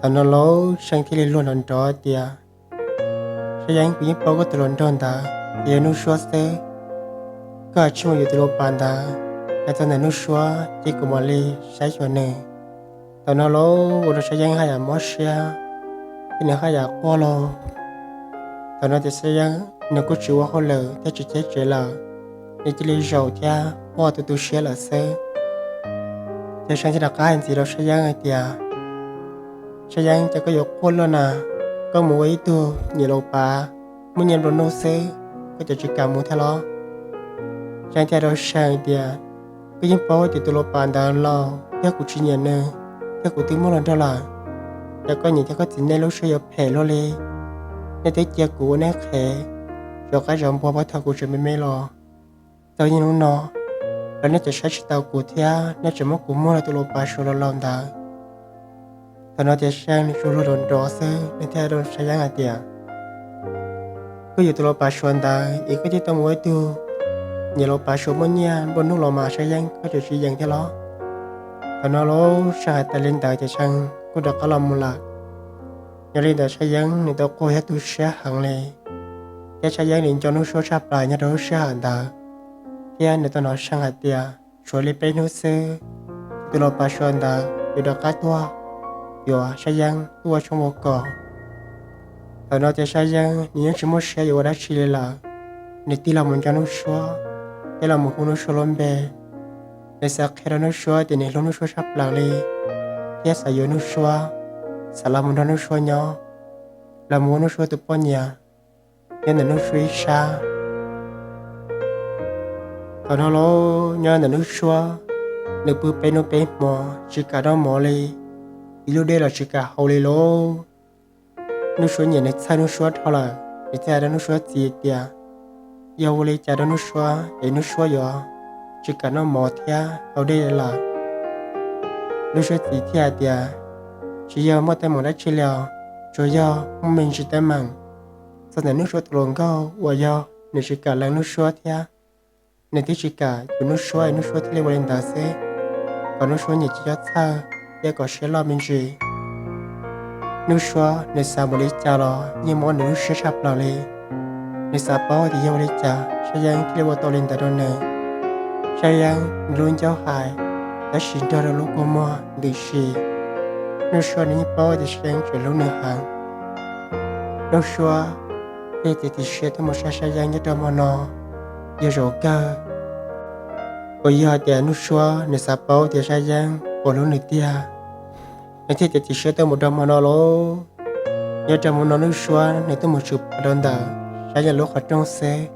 Thaum no los See thiaj li luag nrov nrov tias, Sab Yeeb, kuv yeej paub koj tus hluas nraug ntawd ces yog Nuj Suab xwb. Koj tsis mus yuav tus lau pas ntawd, hais txog ntawm Nuj Suab ces kuv mam li saib xyuas nws. Thaum no los ua rau Sab Yeeb haj yam mob siab, thiab nws haj yam quaj los. Thaum no ces Sab Yeeb nws kuj tsis ua hauj lwm thiab tsis cheb tsev lawm, nws cia li zaum thiab quaj tu tu siab lawm xwb. Ces See thiaj rov qab hais ntxiv rau Sab Yeeb hais tias, Sab Yeeb, cas koj yuav quaj luaj na? Koj mus ua ib tug nyiam lau pas, muaj nyiaj nplua nuj xwb, koj cov tsis kam mus thiab los? See thiaj rau See tias, Koj yeej paub tias tus lau pas ntawd laus thiab kuv tsis nyiam nws, thiab kuv twb muaj hluas nraug lawm. Cas koj niam thiab koj txiv nej lub siab yuav phem luaj li. Nej twb cia kuv ua nej qhev zov qaib zov npua puag thaum kuv tseem me me los. Txog niaj hnub no los nej tseem saib tsis taus kuv thiab nej tseem muab kuv muag rau tus lau pas Suav laus laus ntawd. Thaum no ces See nws tsuas luag nrov nrov xwb, nws thiaj rau Sab Yeeb hais tias, Koj yuav tus lau pas Suav ntawd es koj thiaj tau mus ua ib tug nyiam lau pas Suav muaj nyiaj nplua nuj los mas Sab Yeeb, koj tseem tsis yeem thiab los? Thaum no los See hais tas li ntawd ces See kuj rov qab los mus lawm. Yog li ntawd Sab Yeeb nws tau quaj thiab tu siab heev li, thiab Sab Yeeb nws nco Nuj Suab tshaj plaws nyob rau lub sij hawm ntawd, thiab nws tau hnov See hais tias tshuav li peb hnub xwb, tus lau pas Suav ntawd yuav rov qab tuaj yuav Sab Yeeb tuaj ua tshoob ua kos. Thaum no ces Sab Yeeb nws yeej tsis muaj siab yuav ua dab tsi li lawm, nws tig los mus nco Nuj Suab, thiab los mus hu Nuj Suab lub npe. Nws xav qhia rau Nuj Suab tias nws hlub Nuj Suab tshaj plaws li, thiab xav yuav Nuj Suab, xav los mus nrog Nuj Suab nyob, los mus ua Nuj Suab tus poj niam nyob ntawm Nuj Suab ib sab. Thaum no los nyob ntawm Nuj Suab, nws pw peb hnub peb hmo tsis kam noj mov li, ib lub dej los tsis kam haus li lauj. Nuj Suab nyiam nws txhawj Nuj Suab dhau lawm, nws thiaj hais rau Nuj Suab txiv tias yog ua li cas rau Nuj Suab es Nuj Suab yuav tsis kam noj mov thiab haus dej lawm. Nuj Suab txiv thiaj hais tias tsis yog muaj teeb meem dab tsi li os, tsuas yog muaj me ntsis teeb meem txog ntawm Nuj Suab tus hluas nkauj uas yog nws tsis kam lees Nuj Suab thiab nws twb tsis kam yuav Nuj Suab es Nuj Suab thiaj li ua li ntawd xwb, kom Nuj Suab nyiam tsis txhob txhawj thiab kom siab loj me ntsis. Nuj Suab nws xav ua li cas los yeej mob nws lub siab tshaj plaws li. Nws xav paub tias yog ua li cas Sab Yeeb thiaj li ua tau li ntawd rau nws. Sab Yeeb nws lub ncauj hais tab sis nrog rau lub kua muag ntws si. Nuj Suab nws yeej paub tias Sab Yeeb tseem hlub nws heev. Nuj Suab thiaj txiav txim siab tuaj mus saib Sab Yeeb nyob rau hmo no, yog zaum kawg. Uas yog tias Nuj Suab nws xav paub tias Sab Yeeb puas hlub nws tiag, nws thiaj txiav txim siab tuaj mus rau hmo no lauj. Nyob rau hmo no Nuj Suab nws tuaj mus tshwm plaws rau ntawm Sab Yeeb lub qhov rooj xwb.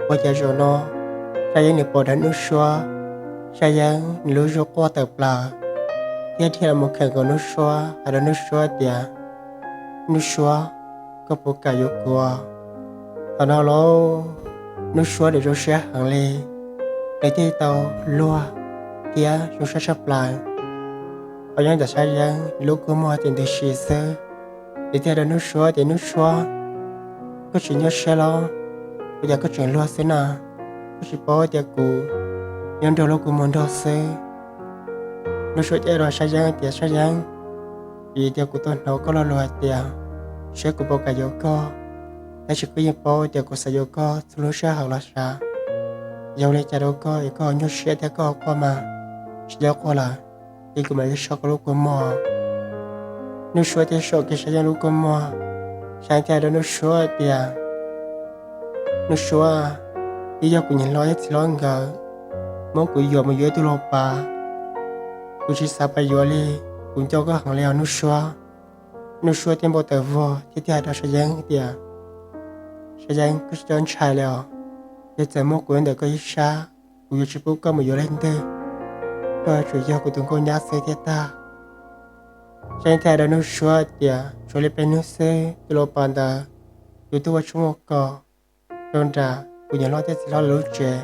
Ua cas zaum no Sab Yeeb nws pom dheev Nuj Suab, Sab Yeeb nws lub zog quaj tawm plaws, thiab dhia los mus kheem nkaus Nuj Suab, hais rau Nuj Suab tias, Nuj Suab, koj puas kam yuav kuv? Thaum no lauj, Nuj Suab nws zoo siab heev li, nws thiaj tau luag thiab zoo siab tshaj plaws. Thaum nyob ntawm Sab Yeeb lub kua muag ces ntws si xwb, nws thiaj rau Nuj Suab tias, Nuj Suab, koj tsis nyuaj siab los? Ua cas koj tseem luag xwb na? Koj tsis paub tias kuv nyob nrog lub kua muag nrog xwb? Nuj Suab teb rau Sab Yeeb tias, Sab Yeeb, vim tias kuv tau hnov koj lo lus hais tias saib kuv puas kam yuav koj, tab sis koj yeej paub tias kuv xav yuav koj txhua lub sij hawm los sav. Yog ua li cas rau koj es koj nyuaj siab thiab koj quaj mas? Tsis nco quaj lawm, ces kuv mam li so koj lub kua muag. Nuj Suab thiaj so kiag Sab Yeeb lub kua muag. Sab Yeeb thiaj hais rau Nuj Suab tias, Nuj Suab, twb yog kuv niam hlob thiab txiv hlob nkawd muab kuv yuam mus yuav ib tug lau pav. Kuv tsis xav pab yuav li, kuv nco koj heev li os Nuj Suab. Nuj Suab thiaj npau taws vog thiab thiaj hais rau Sab Yeeb tias, Sab Yeeb, koj tsis txhob ntshai li os. Yog txawm muab kuv nyob ntawm koj ib sab, kuv yuav tsis pub koj mus yuav leej twg. Koj tsuas yog kuv tus nkauj nyab xwb thiaj tag. Sab Yeeb thiaj hais rau Nuj Suab tias, Tshuav li peb hnub xwb tus lau pas ntawd yuav tuaj ua tshoob ua kos rau nram kuv niam hlob thiab txiv hlob lawv lub tsev,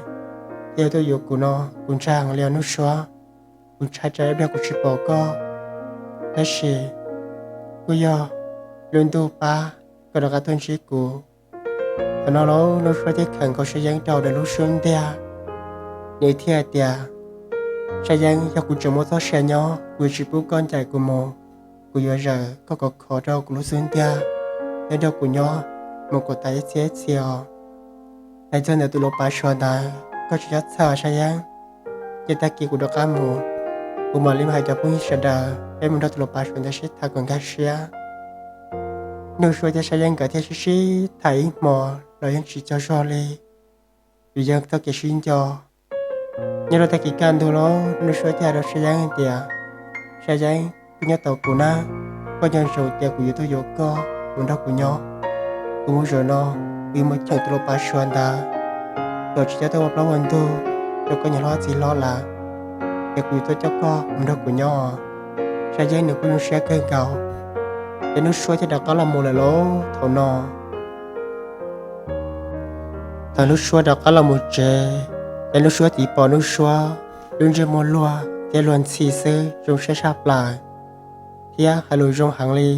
thiab yuav tuaj yuav kuv no. Kuv ntshai heev li os Nuj Suab, kuv ntshai tsam ib pliag kuv tsis pom koj. Tab sis kuj yog lub ntuj pab koj rov qab tuaj ntsib kuv. Thaum no los Nuj Suab thiaj khaws nkaus Sab Yeeb rau nws lub xub ntiag. Nws thiaj tias, Sab Yeeb, yog kuv tseem muaj txoj sia nyob, kuv yuav tsis pub koj ncaim kuv mus. Kuv yuav zawm koj khov khov rau kuv lub xub ntiag, thiab nrog kuv nyob mus kom tas ib txhiab ib txhis os. Hais txog ntawm tus lau pas suav ntawd, koj tsis txhob txhawj Sab Yeeb. Ces tag kis kuv rov qab mus, kuv mam li mus hais cov phooj ywg sawv daws, peb mus nrog tus lau pas suav ntawd sib tham kom nkag siab. Nuj Suab thiab Sab Yeeb nkawd thiaj sib sib tham ib hmo los yeej tsis tsaug zog li, vim yog txoj kev sib nco. Nyob rau tag kis kaj ntug los Nuj Suab thiaj hais rau Sab Yeeb tias, Sab Yeeb, koj nyob tos kuv na, koj nco ntsoov tias kuv yuav tuaj yuav koj mus nrog kuv nyob. Kuv mus zaum no, kuv yuav mus cheem tus lau pas suav ntawd kom tsis tau tuaj ua plaub ua ntug rau koj niam hlob txiv hlob lawm, ces kuv yuav tuaj coj koj mus nrog kuv nyob. Sab Yeeb nws kuj zoo siab kawg nkaus, ces Nuj Suab thiaj rov qab los mus lawm lauj. Thaum no thaum Nuj Suab rov qab los mus tsev, ces Nuj Suab txiv pom Nuj Suab lub ntsej muag luag thiab luag ntxhi xwb zoo siab tshaj plaws, thiab hais lus zoo heev li.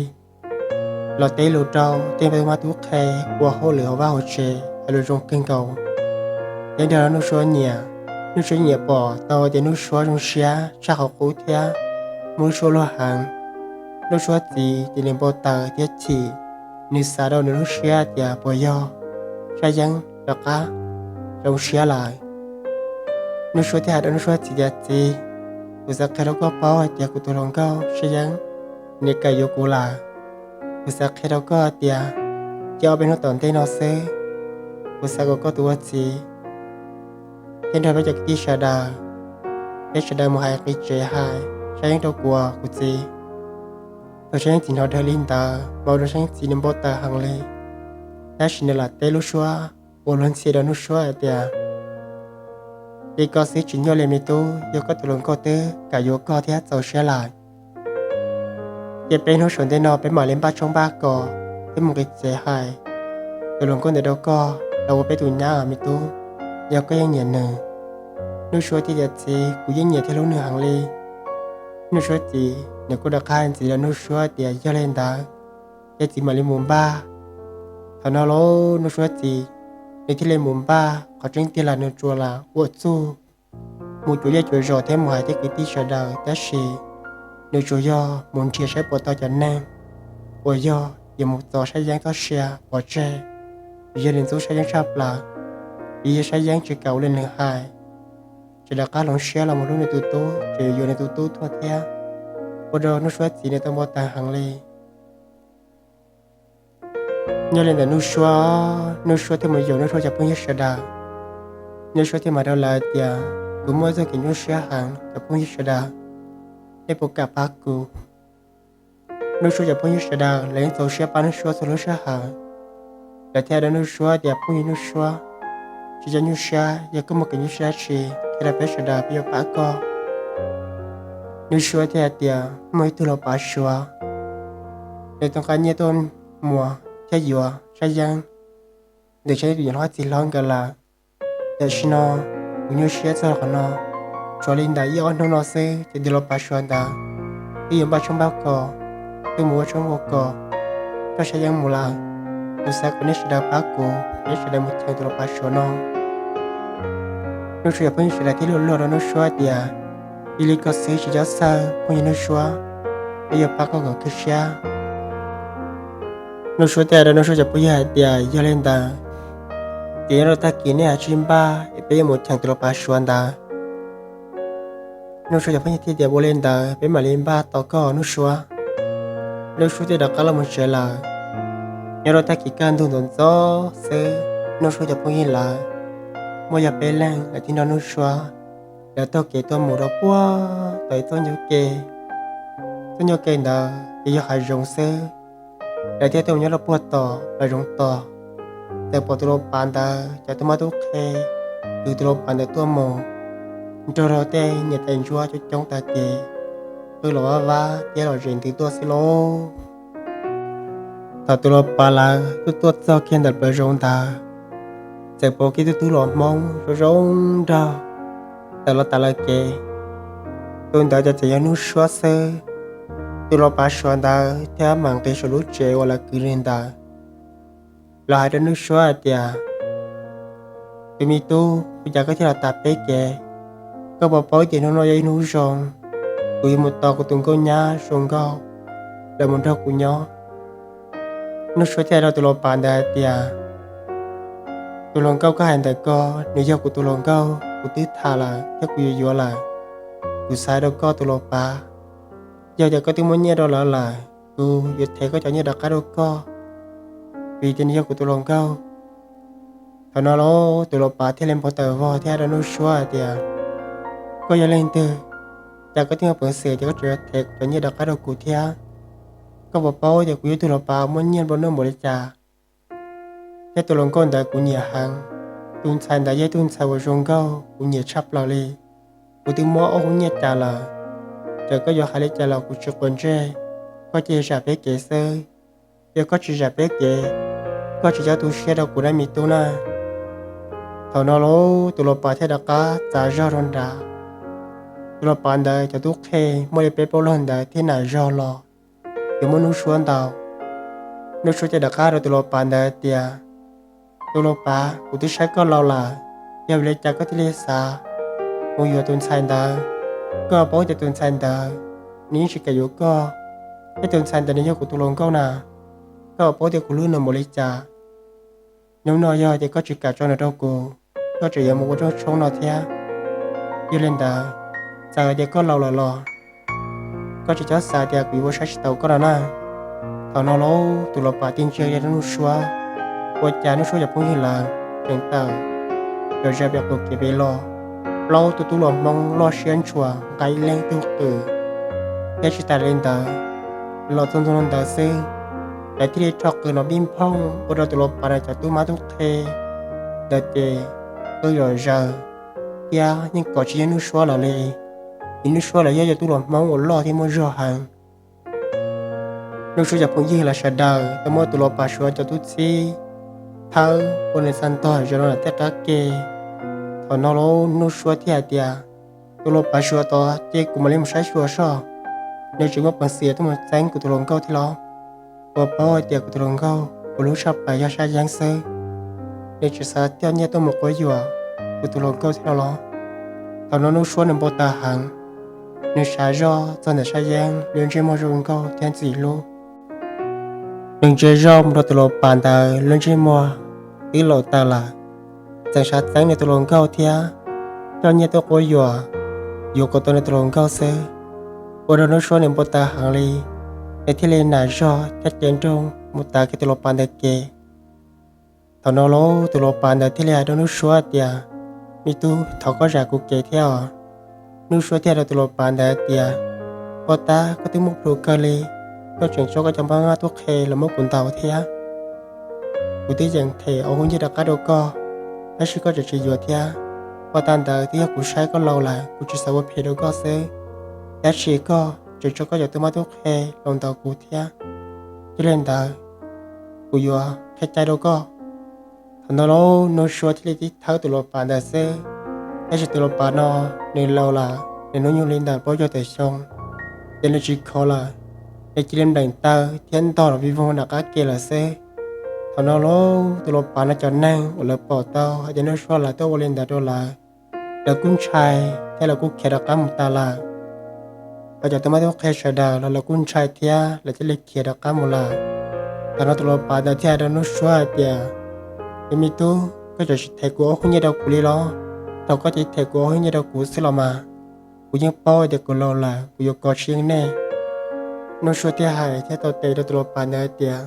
Los teb lus rau tej tub mab tub qhe ua hauj lwm hauv vaj hauv tsev hais lus zoo kawg nkaus, thiab nrog Nuj Suab nyiam. Nuj Suab nyiam pom tau tias Nuj Suab zoo siab tshaj qhov qub thiab muaj lub suab luag heev. Nuj Suab txiv ces nws npau taws thiab chim, nws xav rau nws lub siab tias puas yog Sab Yeeb rov qab zoo siab lawm. Nuj Suab thiaj hais rau Nuj Suab txiv tias, Txiv, kuv xav qhia rau koj paub hais tias kuv tus hluas nkauj Sab Yeeb nws kam yuav kuv lawm. Kuv xav qhia rau koj tias, cia ob peb hnub tom ntej no xwb, kuv xav kom koj tus ua txiv thiab nrog peb cov kwv tij sawv daws, peb sawv daws mus hais qhia tsev hais Sab Yeeb rau kuv, kuv txiv. Thaum Sab Yeeb txiv hnov dhau li ntawd mas ua rau Sab Yeeb txiv nws npau taws heev li, tab sis nws lam teb lub suab ua luag ntxhi rau Nuj Suab hais tias, Li koj xwb tsis nyuaj li me tub, yog koj tus hluas nkauj twb kam yuav koj thiab txaus siab lawm, ces peb hnub saum ntej no peb mam li npaj tshoob npaj kos thiab mus qhia tsev hais tus hluas nkauj ntawd rau koj los ua peb tus nyab me tub, yog koj yeej nyiam nws. Nuj Suab thiaj tias, Txiv, kuv yeej nyiam thiab hlub nws heev li. Nuj Suab txiv nws kuj rov qab hais ntxiv rau Nuj Suab tias, Yog li ntawd ces txiv mam li mus npaj. Thaum no los Nuj Suab txiv nws thiaj li mus npaj. Qhov tseeb tiag los nws tsuas lam ua txuj mus cuav liaj cuav zos thiab mus hais tej kwv tij sawv daws, tab sis nws tsuas yog mus nrhiav saib puas tau cov neeg uas yog yuav mus txov Sab Yeeb txoj sia pov tseg, vim yog nws ntxub Sab Yeeb tshaj plaws, vim yog Sab Yeeb tsis kam ua li nws hais, tseem rov qab hloov siab los mus hlub nws tus tub, tseem yuav nws tus tub tuaj thiab, ua rau Nuj Suab txiv nws tau npau taws heev li. Nyob li ntawm Nuj Suab, Nuj Suab thiaj mus yaum Nuj Suab cov phooj ywg sawv daws. Nuj Suab thiaj hais rau lawv tias, Kuv muaj txoj kev nyuaj siab heev cov phooj ywg sawv daws, nej puas kam pab kuv? Nuj Suab cov phooj ywg sawv daws lawv yeej txaus siab pab Nuj Suab txhua lub sij hawm. Lawv thiaj hais rau Nuj Suab tias, Phooj ywg Nuj Suab, tsis txhob nyuaj siab, yog koj muaj kev nyuaj siab dab tsi qhia rau peb sawv daws peb yuav pab koj. Nuj Suab thiaj hais tias, Muaj ib tug lau pav suav, nws tau nqa nyiaj tuaj muas thiab yuav Sab Yeeb, nws thiab tus niam hlob txiv hlob nkawd lawm. Tam sim no kuv nyuaj siab txog qhov no, tshuav li ntawm ib ob hnub no xwb ces tus lau pav suav ntawd twb yuav npaj tshoob npaj kos tuaj mus ua tshoob ua kos coj Sab Yeeb mus lawm. Kuv xav kom nej sawv daws pab kuv, nej sawv daws mus cheem tus lau pav suav no. Nuj Suab cov phooj ywg sawv daws thiaj luag luag rau Nuj Suab tias, Yog li koj xwb tsis txhob txhawj phooj ywg Nuj Suab, peb yuav pab koj kom kawg siab. Nuj Suab thiaj hais rau Nuj Suab cov phooj ywg hais tias, Yog li ntawd ces nyob rau tag kis nej ho sib npaj es peb yuav mus cheem tus lau pav suav ntawd. Nuj Suab cov phooj ywg thiaj tias, Ua li ntawd peb mam li npaj tos koj Nuj Suab. Nuj Suab thiaj rov qab los mus tsev lawm. Nyob rau tag kis kaj ntug ntxov ntxov xwb, Nuj Suab cov phooj ywg lawv muaj yog peb leeg lawv thiaj nrog Nuj Suab lawv taug kev tuaj mus rau puag tom ib txoj ncauj ke. Txoj ncauj ke ntawd ces yog hav zoov xwb. Lawv thiaj tuaj mus nyob rau puag tom hav zoov tod, txawm pom tus lau pav ntawd cov tub mab tub qhe kwv tus lau pav ntawd tuaj mus nrog rau tej niam tais ntsuab coob coob tas ces qw los vaj vab thiab los zem ntws tuaj xwb lauj. Thaum tus lau pav lawv tuaj tuaj txog kiag ntawm plawv zoov ntawd, txawm pom kiag tub tub hluas Hmoob zoo zoo nraug tawm los tas lawv kev. Tus ntawd ces txawm yog Nuj Suab xwb. Tus lau pav Suav ntawd thiaj mam nqis saum lub tsev uas lawv kwv li ntawd. Lawv hais rau Nuj Suab hais tias, tus me tub, ua cas koj thiaj los tas peb kev? Koj puas paub tias hnub no yog ib hnub zoo, kuv yuav mus tos kuv tus nkauj nyab zoo nkauj los mus nrog kuv nyob. Nuj Suab thiaj hais rau tus lau pav ntawd hais tias, tus hluas nkauj koj hais ntawm ko, nws yog kuv tus hluas nkauj, kuv twb tham lawm thiab kuv yuav yuav lawm. Kuv xav hais rau koj tus lau pav, yog tias koj twb muaj nyiaj rau lawv lawm, kuv yuav them koj cov nyiaj rov qab rau koj, vim tias nws yog kuv tus hluas nkauj. Thaum no los tus lau pav thiaj li npau taws vog thiab hais rau Nuj Suab hais tias, koj yog leej twg, cas koj twb muaj peev xwm tias koj tseem yuav them cov nyiaj rov qab rau kuv thiab? Koj puas paub tias kuv yog tus hluas pav muaj nyiaj nplua nuj npaum li cas, thiab tus hluas nkauj ntawd kuv nyiam heev. Tus ntxhais ntawd yog ib tug ntxhais uas zoo nkauj, kuv nyiam tshaj plaws li. Kuv twb muab ob hub nyiaj tas lawm, txawm koj yuav hais li cas los kuv tsis quav ntsej. Koj cia li zam peb kev xwb. Yog koj tsis zam peb kev, koj tsis txhob tu siab rau kuv na me tub na. Thaum no los tus lau pav thiaj rov qab txav zog rau nrad. Tus lau pav ntawd cov tub qhe muaj li peb plaub leeg ntawd thiaj nam zog los, yuav muab Nuj Suab ntaus. Nuj Suab thiaj rov qab rau tus lau pav ntawd tias, tus lau pav, kuv twb saib koj laus lawm, yog vim li cas koj thiaj li xav mus yuav tus ntxhais ntawd? Koj paub tias tus ntxhais ntawd nws yeej tsis kam yuav koj, thiab tus ntxhais ntawd nws yog kuv tus hluas nkauj na. Koj paub tias kuv hlub nws npaum li cas. Hnub no yog tias koj tsis kam tso nws rau kuv, koj tseem yuav mus ua rooj tshoob no thiab. Yog li ntawd, txawm hais tias koj laus lawm los koj tsis txhob xav tias kuv yuav ua saib tsis taus koj no na. Thaum no los tus lau pav tig ntsia rau Nuj Suab, ua cas Nuj Suab cov phooj ywg lawv tseem tawm zom zaws pem qaum kev pem los. Plaub tug tub hluas Hmoob loj siab ntshua nqa ib leeg tug qws, thiab tsis tas li ntawd, los txog ntua ntawd xwb, lawv thiaj li rho qws no pij nphooj ua rau tus lau pav no cov tub mab tub qhe ntawd ces qw zom zaws, thiab yeej kov tsis yeej Nuj Suab lawm li. Vim Nuj Suab lawv yog cov tub hluas Hmoob uas loj thiab muaj zog heev. Nuj Suab cov phooj ywg lawv sawv daws tau muab tus lau pav Suav cov tub txib thawb ua nws xa ntog zom rau nram tej qab ke. Thaum no los Nuj Suab thiaj hais tias, tus lau pav Suav tod ces kuv mam li mus saib xyuas soj, nws tseem muaj peev xwm tuaj mus txeeb kuv tus hluas nkauj thiab los? Puas paub hais tias kuv tus hluas nkauj kuv hlub tshaj plaws yog Sab Yeeb xwb, nws tseem xav coj nyiaj tuaj mus quab yuam kuv tus hluas nkauj thiab no los? Thaum no Nuj Suab nws npau taws heev, nws sawv zog txog ntawm Sab Yeeb lub ntsej muag zoo nkauj thiab ntxim hlub. Nws ntsia zoj mus rau tus lau pav ntawd lub ntsej muag twb laus tas lawm, tseem xav txeeb nws tus hluas nkauj thiab coj nyiaj tuaj quab yuam, yuav kom tau nws tus hluas nkauj xwb. Ua rau Nuj Suab nws npau taws heev li, nws thiaj li nam zog thiab cev nrooj mus tav kiag tus lau pav ntawd kev. Thaum no los tus lau pav ntawd thiaj li hais rau Nuj Suab tias, me tub, thov koj zam kuv kev thiab os. Nuj Suab thiaj hais rau tus lau pav ntawd tias, poj tab, koj twb muaj plhus kawg li, koj tseem tso koj cov mab mab tub qhe los muab kuv ntaus thiab. Kuv twb yeem them ob hub nyiaj rov qab rau koj, tab sis koj tseem tsis yuav thiab. Poj tab, ntawd twb yog kuv saib koj laus lawm kuv tsis xav ua phem rau koj xwb, tab sis koj tseem tso koj cov tub mab tub qhe los ntaus kuv thiab. Yog li ntawd, kuv yuav qhia cai rau koj. Thaum no los Nuj Suab thiaj li tib thawb tus lau pav ntawd xwb, tab sis tus lau pav no nws laus lawm, nws hnub nyoog li ntawm plaub caug tawm xyoo, ces nws tsis khov lawm, nws cia li npleem taw thiab ntog los vij voog nram qab ke lawm xwb. Thaum no los tus lau pav no cov neeg uas lawv pom tau hais tias Nuj Suab lawv tuaj ua li ntawd rau lawv, lawv kuj ntshai thiab lawv kuj khiav rov qab mus tas lawm. Ho cov tub mab tub qhe sawv daws los lawv kuj ntshai thiab lawv thiaj li khiav rov qab mus lawm. Thaum no tus lau pav ntawd thiaj hais rau Nuj Suab hais tias, me tub, koj tseem tsis them kuv ob hub nyiaj rau kuv li los? Thaum koj tsis them kuv ob hub nyiaj rau kuv xwb los mas, kuv yeej paub tias kuv laus lawm kuv yuav kov tsis yeej nej. Nuj Suab thiaj hais thiab tau tes rau tus lau pav ntawd hais tias,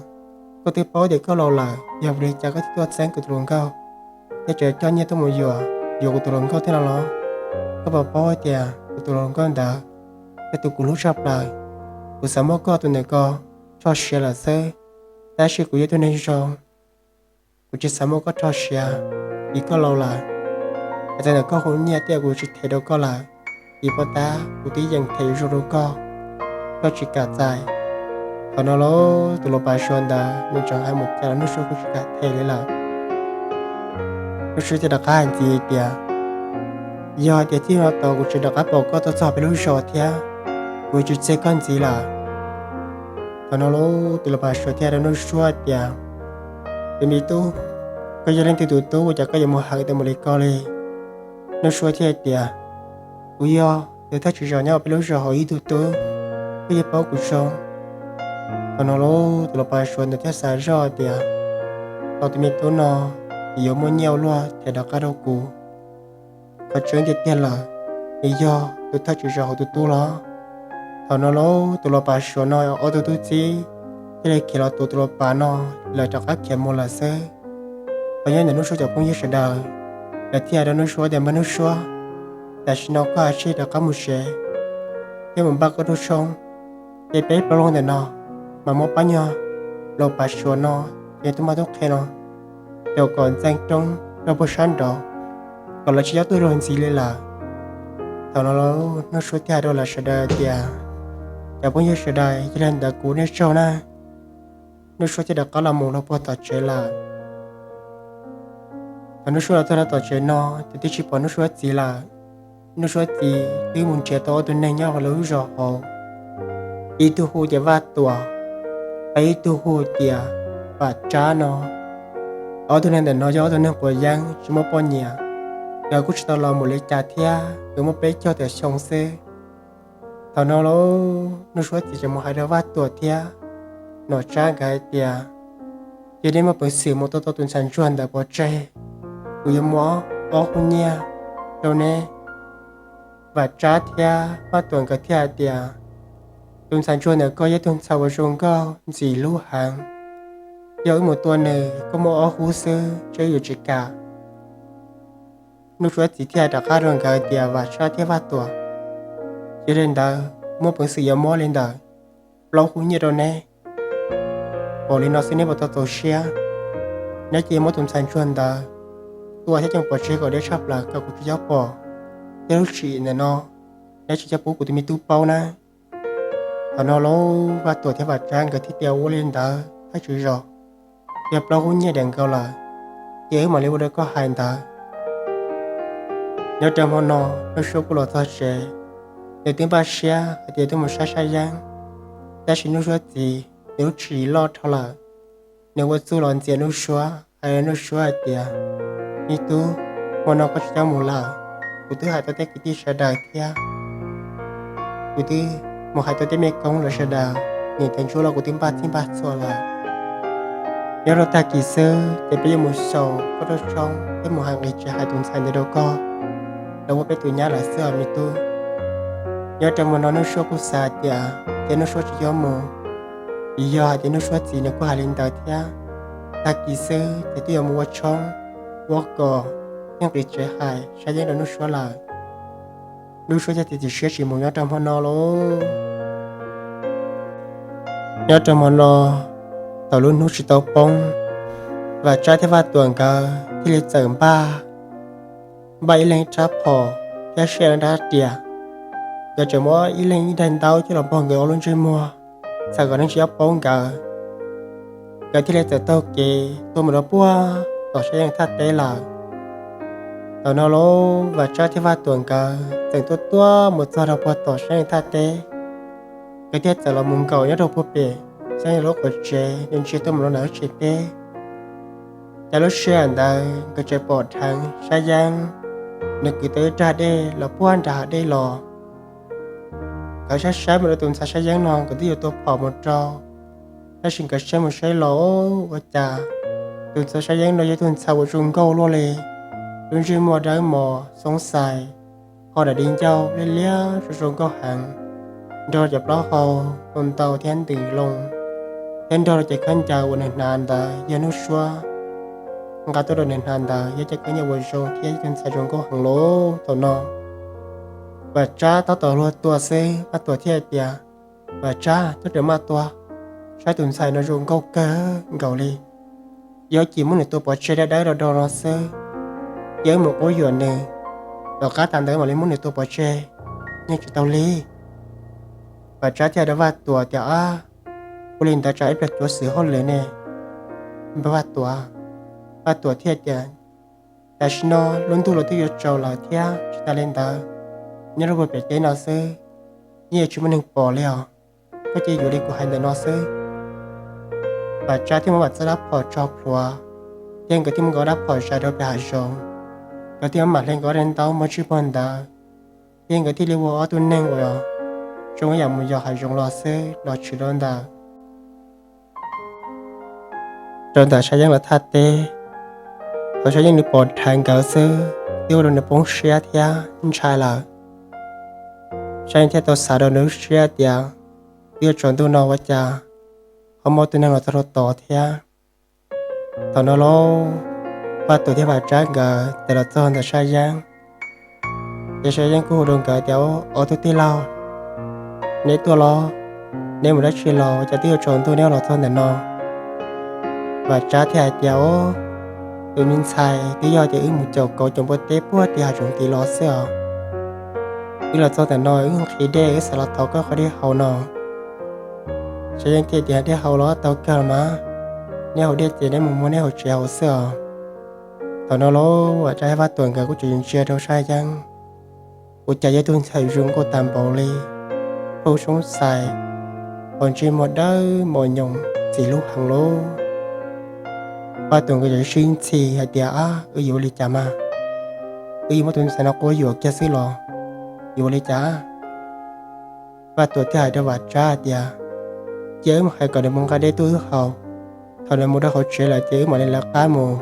koj twb paub tias koj laus lawm, yog vim li cas koj thiaj tuaj txeeb kuv tus hluas nkauj, thiab tseem coj nyiaj tuaj mus yuam, yuav kuv tus hluas nkauj thiab no los? Koj puas paub tias kuv tus hluas nkauj ntawd yog tus kuv hlub tshaj plaws. Kuv xav muab koj tus ntawm ko rho siav lawm xwb, tab sis kuv yog tus neeg zoo, kuv tsis xav muab koj rho siav, vim koj laus lawm. Hais txog ntawm koj hub nyiaj tej kuv tsis them rau koj lawm, vim poj tab, kuv twb yeem them yuav zoo rau koj. koj tsis kam txais. Thaum no lauj, tus lau pas suav ntawd nws tseem hais mus cas los Nuj Suab kuj tsis kam them li lawm. Nuj Suab thiaj rov qab hais ntxiv tias, yog tias txij no tod kuv tsis rov qab pom koj tuaj txog peb lub zos thiab, kuv tsis txeg koj ntxiv lawm. Thaum no lauj, tus lau pas suav thiaj rau Nuj Suab tias, tus me tub, koj yog leej twg tus tub ua cas koj yuav mus hawm tau mus li ko li? Nuj Suab thiaj tias, kuv yog tus thawj tswj zos nyob peb lub zos hauv ib tug tub, koj yeej paub kuv zoo. Thaum no lauj, tus lau pas suav ntawd thiaj xav zoj tias, tus me tub no yuav muaj nyiaj ua luaj them rov qab rau kuv. Qhov tseeb tiag tiag lawm, nws yog tus thawj tswj zos hauv tus tub los. Thaum no lauj, tus lau pas suav no ob tug tub txib thiaj li khiav los tua tus lau pas no, lawv rov qab khiav mus lawm xwb. Thaum nyob ntawm Nuj Suab cov phooj ywg sawv daws, lawv thiaj hais rau Nuj Suab tias, npawg Nuj Suab, tam sim no koj cia li rov qab mus tsev thiab mus npaj koj rooj tshoob, ces peb plaub leeg ntawm no mas muab pab nyuag lau pas suav no, yog tub mab tub qhe no, rau kom ntxeev roob rau puag sab nraud, kom lawv tsis nyob tuaj luag ntxiv li lawm. Thaum no lauj, Nuj Suab thiaj hais rau lawv sawv daws tias, cov phooj ywg sawv daws, yog li ntawd kuv ua nej tsaug na. Nuj Suab thiaj rov qab los mus rau puag tom tsev lawm. Thaum Nuj Suab los txog rau tom tsev no ces twb tsis pom Nuj Suab txiv lawm. Nuj Suab txiv twb mus nrhiav tau ob tug neeg nyob hauv lawv lub zos hauv, ib tug hu tias Vaj Tuam, ho ib tug hu tias Vam Tsab no. Ob tug neeg ntawm no yog ob tug neeg quav yeeb tsis muaj poj niam, nkawd kuj tsis tau laus mus li cas thiab, nkawd muaj peb caug tawm xyoo xwb. Thaum no lauj, Nuj Suab txiv tseem mus hais rau Vaj Tuam thiab Vam Tsab nkawd hais tias, yog nej muaj peev xwm mus tua tau tus ntxhais ntsuag ntawd pov tseg, kuv yuav muab ob hub nyiaj rau neb. Vam Tsab thiab Vaj Tuam nkawd thiaj hais tias, tus ntxhais ntsuag ntawd koj yog ib tug ntxhais uas zoo nkauj ntxim hlub heev, yog wb mus tua nws koj muab ob hub xwb, wb yuav tsis kam. Nuj Suab txiv thiaj rov qab rau nkawd tias, Vam Tsab thiab Vaj Tuam, yog li ntawd muaj peev xwm yuav muab li ntawm plaub hub nyiaj rau neb. Pom li no xwb neb puas tau txaus siab? Neb cia li muab tus ntxhais ntsuag ntawd tua thiab coj pov tseg kom deb tshaj plaws kom kuv tsis txhob pom, thiab lub tswv yim ntawm no neb tsis txhob pub kuv tus me tub paub na. Thaum no lauj, Vaj Tuam thiab Vam Tsab nkawd thiaj tias, ua li ntawd thawj tswj zos, yog plaub hub nyiaj diam nkaus lawm, ces wb mam li ua rau koj hais ntawd. Nyob rau hmo no Nuj Suab kuj los txog tsev, nws twb npaj siab hais tias tuaj mus saib Sab Yeeb, tab sis Nuj Suab txiv nws lub tswv yim loj dhau lawm, nws ua txuj los ntxias Nuj Suab, hais rau Nuj Suab hais tias, me tub, hmo no koj tsis txhob mus lawm, kuv twb hais tau tej kwv tij sawv daws thiab, kuv twb mus hais tau tej me koob lawv sawv daws, niam tais ntsuab los kuv twb npaj txhij npaj txhua lawm. Nyob rau tag kis xwb ces peb yuav mus xyaum koj rooj tshoob thiab mus hais nqis tsev hais tus ntxhais ntawd rau koj, los ua peb tus nyab lawm xwb os me tub. Nyob rau hmo no Nuj Suab kuj xav tias ces Nuj Suab tsis yuav mus, vim yog hais tias Nuj Suab txiv nws kuj hais li ntawd thiab. Tag kis xwb ces twb yuav mus ua tshoob, ua kos, thiab nqis tsev hais Sab Yeeb rau Nuj Suab lawm. Nuj Suab thiaj txiav txim siab tsis mus nyob rau hmo no lauj. Nyob rau hmo no, thaum lub hnub tsis tau poob, Vam Tsab thiab Vaj Tuam nkawd thiaj li txawm npaj, npaj ib leeg ib rab phom thiab seb leej rab riam. Nkawd tseem muab ib leeg ib daim ntaub coj los npog nkawd ob lub ntsej muag, txhawm kom neeg tsis txhob paub nkawd. Nkawd thiaj li txawm taug kev tuaj mus rau puag tom Sab Yeeb thaj teb lawm. Thaum no lauj, Vam Tsab thiab Vaj Tuam nkawd txawm tuaj tuaj mus txog rau puag tom Sab Yeeb thaj teb. Nkawd thiaj txawm los mus nkaum nyob rau puag pem Sab Yeeb lub qhov tsev, nws ntsia tuaj mus rau ntawm lub tsev teb. Ces lub sij hawm ntawd nkawd tseem pom dheev Sab Yeeb, nws kwv tau ib rab dej los puag nram hav dej los. Nkawd saib saib mus rau tus ntxhais Sab Yeeb no nkawd twb yuav tua phom mus rau, tab sis nkawd saib mus saib los ua cas tus ntxhais Sab Yeeb no yog tus ntxhais uas zoo nkauj luaj li, lub ntsej muag dawb mos xoob xais, ho daim di ncauj liab liab zoo zoo nkauj heev, nrog cov plaub hau ntau ntau thiab ntws loo, thiab nrog rau cov khaub ncaws uas nws hnav ntawd yog Nuj Suab nqa tuaj rau nws hnav ntawd, yog cov khaub ncaws uas zoo thiab yog tus ntxhais zoo nkauj heev lauj. Thaum no Vam Tsab tab tom luag tua xwb, Vaj Tuam thiaj hais tias, Vam Tsab, koj rov maj tua, saib tus ntxhais no zoo nkauj kawg nkaus li. Yog cia muab nws tua pov tseg dawb dawb do do no xwb, cia wb mus quab yuam nws, tom qab tas ntawd mam li muab nws tua pov tseg, yeej tsis tau li. Vam Tsab thiaj hais rau Vaj Tuam tias, Ab, ua li ntawd tsam ib pliag cuav xwm hauj lwm ne, Vaj Tuam. Vaj Tuam thiaj tias, Tam sim no lub ntuj los twb yuav tsaus lawm thiab, tsis tas li ntawd, nyob rau puag pem teb no xwb, yeej tsis muaj neeg pom li os. Koj cia yuav li kuv hais ntawm no xwb. Vam Tsab thiaj muab Vam Txawj rab phom tso plhuav, thiab nkawd thiaj muab nkawd rab phom zais rau pem hav zoov. Nkawd thiaj muab mam hle nkawd ob daim ntaub muab tswj pog ntawd, thiab nkawd thiaj li ua ob tug neeg uas zoo yam mus yos hav zoov los xwb los tshwm rau ntawm rau ntawm Sab Yeeb lawv thaj teb. Thaum Sab Yeeb nws pom dheev nkawd xwb twb ua rau nws poob siab thiab ntshai lawm. Sab Yeeb thiaj tau xav rau nws lub siab tias, Twb yuav tsaus ntuj no ua cas ho muaj tus neeg los txog rau tod thiab? Thaum no lauj, Vaj Tuam thiab Vam Tsab nkawd txawm los txog ntawm Sab Yeeb. Ces Sab Yeeb kuj hu rau nkawd tias, Ob tug tij laug, neb tuaj los? Neb mus dab tsi los ua cas twb yuav tsaus ntuj neb los txog ntawm no? Vam Tsab thiaj hais tias, Tus me ntxhais, twb yog tias wb mus caum kauv caum npua teb puag tim hav zoov tid los xwb os. Wb los txog ntawm no wb nqhis dej, wb xav los thov koj qhov dej haus no. Sab Yeeb thiaj tias, Dej haus los tau kawg los mas, neb haus dej ces neb mus muab neb hauv tsev haus xwb os. Thaum no lauj, Vam Tsab thiab Vaj Tuam nkawd kuj tseem ntsia rau Sab Yeeb, ua cas yog tug ntxhais zoo nkauj tag npaum li, phooj xoob xais, hos ntsej muag dawb mos nyoos ntxim hlub heev lauj. Vaj Tuam nkawd tseem sib ntxhi hais tias, Ab, wb yuav ua li cas mas? Wb yuav muab tus ntxhais no quab yuam kiag xwb los yuav ua li cas? Vaj Tuam thiaj hais rau Vam Tsab hais tias, Cia wb mus hais kom nws mus nqa dej tuaj wb haus. Thaum nws mus rau hauv tsev lawm ces wb mam li lawv qab mus,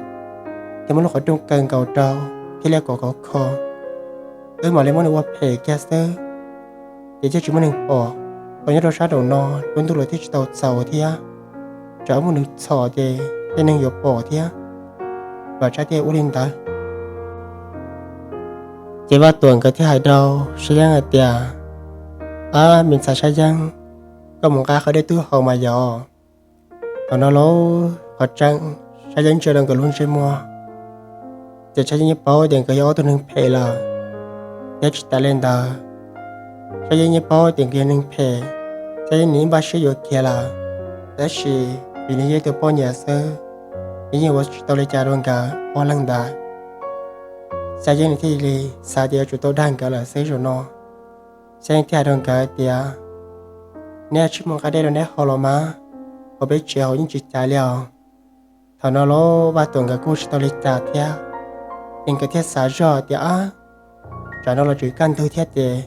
thiab muab lub qhov rooj kaw nkaus rau, thiab liab kom khov kho. Wb mam li muab nws ua phem kiag xwb, ces thiaj tsis muaj neeg pom. Thaum nyob rau sab nraum no lub ntuj los thiaj tsis tau txaus thiab, tsam muaj nws txhom ces tej neeg yuav pom thiab. Vam Tsab thiaj ua li ntawd. Ces Vaj Tuam nkawd thiaj hais rau Sab Yeeb hais tias, Ab, me ntxhais Sab Yeeb, koj mus nqa qhov dej tuaj haus mas yog. Thaum no lauj, qhov tseeb, Sab Yeeb ntsia rau nkawd lub ntsej muag, ces Sab Yeeb yeej paub tias nkawd yog ob tug neeg phem lawm. Thiab tsis tas li ntawd, Sab Yeeb yeej paub tias nkawd yog neeg phem, Sab Yeeb nws yeej npaj siab yuav kiag lawm, tab sis vim nws yog ib tug poj niam xwb, nws yeej ua tsis tau li cas rau nkawd ob leeg ntawd. Sab Yeeb nws thiaj li xav tias yuav tsum tau dag nkawd lawm xwb zaum no. Sab Yeeb thiaj hais rau nkawd tias, Neb cia li mus nqa dej rau neb haus los mas, hauv peb tsev haus yeej tsis cas li os. Thaum no lauj, Vaj Tuam nkawd kuj tsis tau li cas thiab, ces nkawd thiaj xav zoj tias, Ab, tsam no los tseem kaj ntug thiab ces,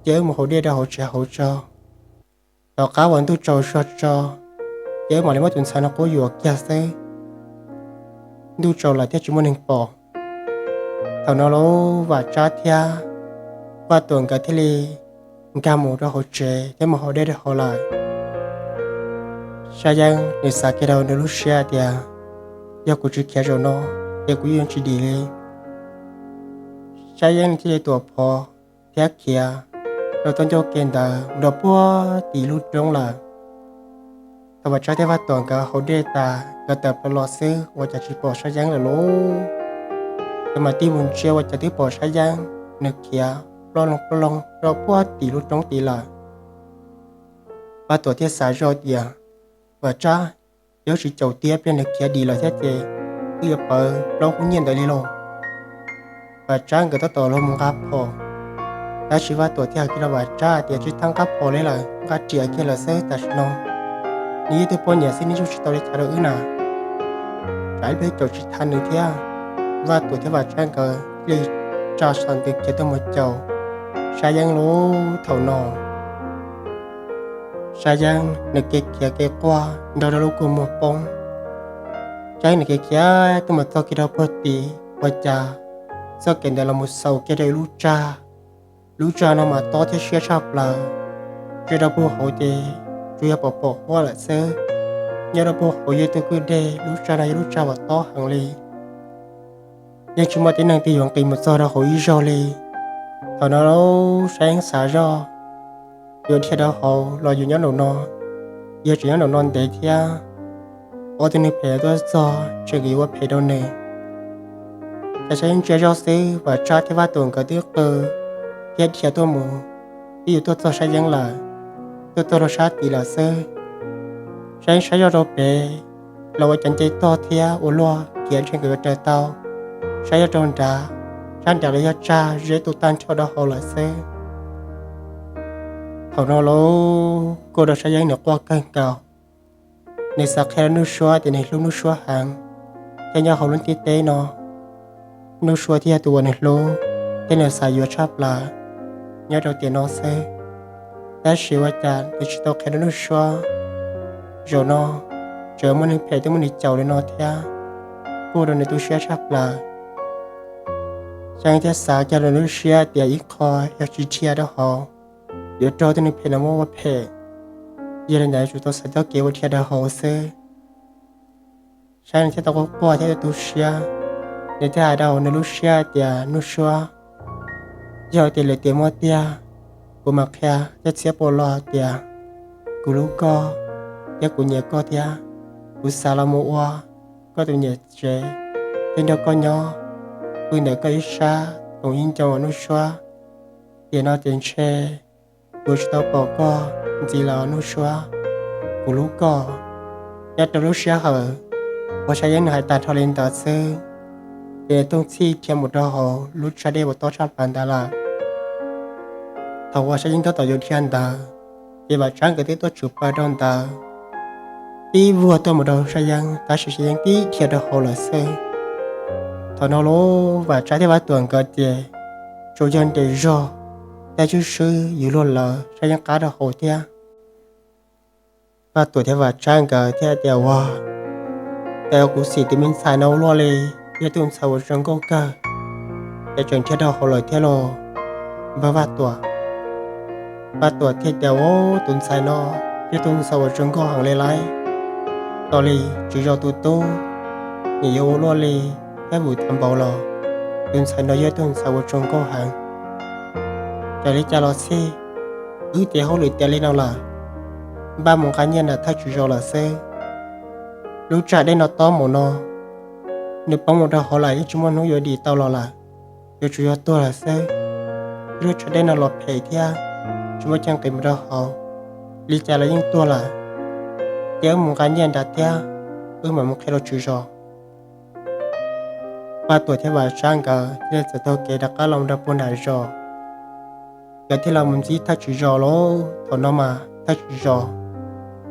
cia wb mus haus dej rau hauv tsev haus tso. Tom qab uas ntuj tsaus zog tso, ces wb mam li muab tus ntxhais no quab yuam kiag xwb. Ntuj tsaus lawm thiaj tsis muaj neeg pom. Thaum no lauj, Vam Tsab thiab Vaj Tuam nkawd thiaj li nkag mus rau hauv tsev thiab mus haus dej rau hauv lawm. Sab Yeeb nws xav kiag rau nws lub siab tias, Yog kuv tsis khiav zaum no, ces kuv yeej tsis dim li. Sab Yeeb nws thiaj li tuam phov thiab khiav rau txoj ncauj ke ntawd mus rau puag tim lub roob lawm. Thaum Vam Tsab thiab Vaj Tuam nkawd haus dej tas, nkawd tawm plaws los xwb ua cas tsis pom Sab Yeeb lawm lauj. Nkawd mam tig mus ntsia ua cas twb pom Sab Yeeb nws khiav plob loog plob loog rau puag tim lub roob tid lawm. Vaj Tuam thiaj xav zoj tias, Vam Tsab, yog tsis caum tiab pliag nws khiav dim lawm thiab ces wb yuav pawv plaub hub nyiaj ntawd li lauj. Vam Tsab nkawd tab tom los mus nqa phom, tab sis Vaj Tuam thiaj hais kiag rau Vam Tsab tias, Tsis txhob nqa phom li lawm, nqa riam kiag lawm xwb tam sim no. Nws yog ib tug poj niam xwb, nws yeej tsis tau li cas rau wb na. Tsam ib pliag caum tsis tau nws thiab. Vaj Tuam thiab Vam Tsab nkawd thiaj li tsa sam ntws khiav tuaj mus caum Sab Yeeb lauj. Thaum no Sab Yeeb nws kev khiav kev quaj nrog rau lub kua muag poob. Sab Yeeb nws kev khiav tuaj mus txog kiag rau puag tid ua cas txoj kev ntawd los mus xaus kiag rau ib lub tsag. Lub tsag no mas tob thiab siab tshaj plaws, nyob rau puag hauv ces tsuas yog pom pom huab lawm xwb. Nyob rau puag hauv yog tus kwj deg, lub tsag no yog lub tsag uas tob heev li, yeej tsis muaj tib neeg twg yuav nqis mus txog rau hauv ib zaug li. Thaum no Sab Yeeb xav zoj, yuav dhia rau hauv los yuav nyob nraum no, yog tseem nyob nraum no ntev thiab, ob tug neeg phem tuaj txog tseem yuav ua phem rau nws. Ces Sab Yeeb ntsia zoj xwb, Vam Tsab thiab Vaj Tuam nkawd twb qw thiab dhia tuaj mus, twb yuav tuaj txog Sab Yeeb lawm. tuaj tuaj rau sab tid lawm xwb. Saib yeej saib zoj rau pem los ua cov nce toj thiab ua luaj khiav ntshe nkawd yuav raws tau. Saib zoj rau nrad, sab nrad los yog tsag zeb tu tag nrho rau hauv lawm xwb. Thaum no los kuj ua rau Sab Yeeb nws quaj kawg nkaus. Nws xav qhia rau Nuj Suab tias nws hlub Nuj Suab heev, thiab nyob hauv lub ntiaj teb no Nuj Suab thiaj yog tus uas nws hlub thiab nws xav yuav tshaj plaws nyob rau tiam no xwb. Tab sis ua cas nws tsis tau qhia rau Nuj Suab, zaum no tseem muaj neeg phem tuaj muab nws caum li no thiab, kuj ua rau nws tu siab tshaj plaws. Sab Yeeb thiaj xav kiag rau nws lub siab tias ib qho yog tsis dhia rau hauv, yuav raug tej neeg phem no muab ua phem, yog li ntawd yuav tsum tau xaiv txoj kev ua dhia rau hauv xwb. Sab Yeeb thiaj tau quaj quaj thiab tu siab, nws thiaj hais rau hauv nws lub siab tias Nuj Suab, yog tias lwm tiam muaj tiag, kuv mam qhia cov txhiab puas los tias kuv hlub koj thiab kuv nyiam koj thiab kuv xav los mus ua koj tus niam tsev thiab nrog koj nyob pw ntawm koj ib sab koom ib ncoo Nuj Suab. Tiam no ces ntshe kuv tsis tau pom koj ntxiv lawm Nuj Suab, kuv hlub koj. Nyob rau lub sij hawm uas Sab Yeeb nws hais tag nrho li ntawd xwb, ces nws tooj txhij dhia mus rau hauv lub tsag dej uas tob tshaj plaws ntawd lawm. Thaum uas Sab Yeeb tab tom yuav dhia ntawd, ces Vam Tsab nkawd twb tuaj tshwm plaws rau ntawd, tib vuag tuaj mus rau Sab Yeeb, tab sis Sab Yeeb tib dhia rau hauv lawm xwb. Thaum no los Vam Tsab thiab Vaj Tuam nkawd ces tsuas yog nres zog thiab swb swb yws luag lawv Sab Yeeb qab rau hauv thiab. Vaj Tuam thiab Vam Tsab nkawd thiaj tias, Ua, cas kuv xim tus me ntxhais no ua luaj li, yog tus ntxhais uas zoo nkauj kawg, ces tseem dhia rau hauv lawm thiab los? Npawg Vaj Tuam, Vaj Tuam thiaj tias, Ua, tus ntxhais no yog tus ntxhais uas zoo nkauj heev li lauj. Tos li tswv zos tus tub nim yuav ua luaj li, thiab vwm tag npaum los tus ntxhais no yog tus ntxhais uas zoo nkauj heev. Txawm li cas los xij, wb ces hauj lwm tiav li no lawm, npaj mus nqa nyiaj nram thawj tswv zos lawm xwb. Lub tsag dej no tob mus no, nws poob mus rau hauv lawm yeej tsis muaj hnub yuav dim tau los lawm, yuav tsum yog tuag lawm xwb. Ib lub tsag dej no los phem thiab tsis muaj cheej qis mus rau hauv, li cas los yeej tuag lawm. Ces wb mus nqa nyiaj nrad thiab wb mam mus qhia rau tswv zos. Vaj Tuam thiab Vam Tsab nkawd thiaj li txawm taug kev rov qab los rau puag nram zos. Nkawd thiaj los mus ntsib thawj tswv zos lauj. Thaum no mas thawj tswv zos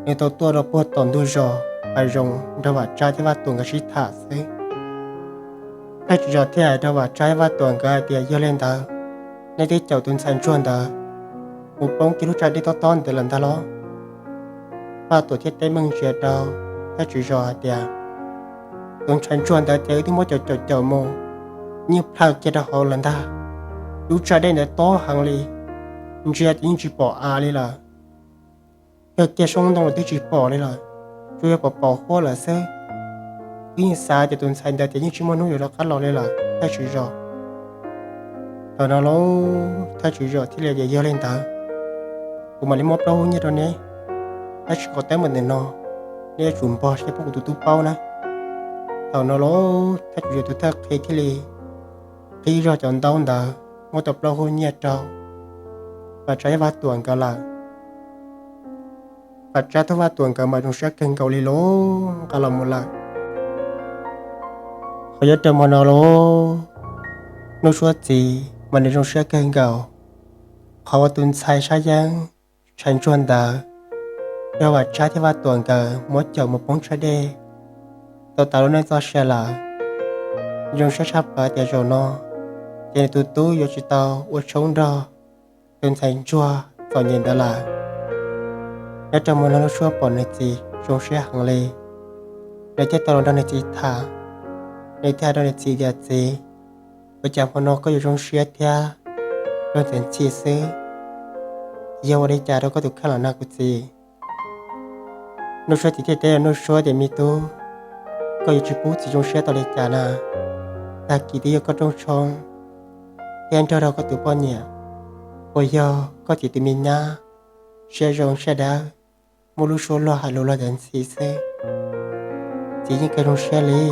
nws tau tuaj rau puag tom ntug zos hav zoov nrog Vam Tsab thiab Vaj Tuam nkawd sib tham xwb. Thawj tswv zos thiaj hais rau Vam Tsab thiab Vaj Tuam nkawd hais tias, Yog li ntawd, nej twb caum tus ntxhais ntsuag ntawd mus poob kiag lub tsag dej tob tob ntawd lawm ntag los? Vaj Tuam thiaj teb meej ntsia rau thawj tswv zos hais tias, Tus ntxhais ntsuag ntawd ces wb twb muab caum caum caum mus, yeej plhaw kiag rau hauv lawm ntag. Lub tsag dej ntawd tob heev li, ntsia ces yeej tsis pom av li lawm. Yog kiag soob ntoo los twb tsis pom li lawm, tsuas yog pom pom huab lawm xwb. Wb yeej xav tias tus ntxhais ntawd ces yeej tsis muaj hnub yuav rov qab los li lawm thawj tswv zos. Thaum no lauj, thawj tswv zos thiaj li tias, Yog li ntawd, kuv mam li muab plaub hub nyiaj rau neb, tab sis nkaus teeb meem ntawm no neb yuav tsum npog thiab pub kuv tus tub paub na. Thaum no lauj, thawj tswv zos tus thawj qhia thiaj li qhib zog cov ntaub ntawd muab tau plaub hub nyiaj rau Vam Tsab thiab Vaj Tuam nkawd lawm. Vam Tsab thiab Vaj Tuam nkawd mas zoo siab kawg nkaus li lauj, nqa los mus lawm. Qhov nyob rau hmo no lauj, Nuj Suab txiv mas nws zoo siab kawg nkaus, qhov uas tus ntxhais Sab Yeeb ntxhais ntsuag ntawd yog Vam Tsab thiab Vaj Tuam nkawd muab caum mus poob tsag dej tau tas lub neej txoj sia lawm. Zoo siab tshaj plaws tias zaum no ces nws tus tub yuav tsis tau ua tshoob nrog tus ntxhais ntsuag txom nyem ntawd lawm. Nyob rau hmo no Nuj Suab pom nws txiv zoo siab heev li, nws thiaj tau los nrog nws txiv tham. Nws thiaj hais rau nws txiv tias, Txiv, ua cas hmo no koj yuav zoo siab thiab luag ntxhi ntxhi xwb? Yog ua li cas rau koj tus kheej lawm na kuv txiv? Nuj Suab txiv thiaj teb rau Nuj Suab tias, Me tub, koj yuav tsis pub txiv zoo siab tau li cas na. Tag kis twb yog koj rooj tshoob thiab nrog rau koj tus poj niam uas yog koj txiv tus me nyab siab zoo siab dawb, muaj lub suab luag hais lus luag ntxhi ntxhi xwb. Txiv yeej kawg zoo siab li,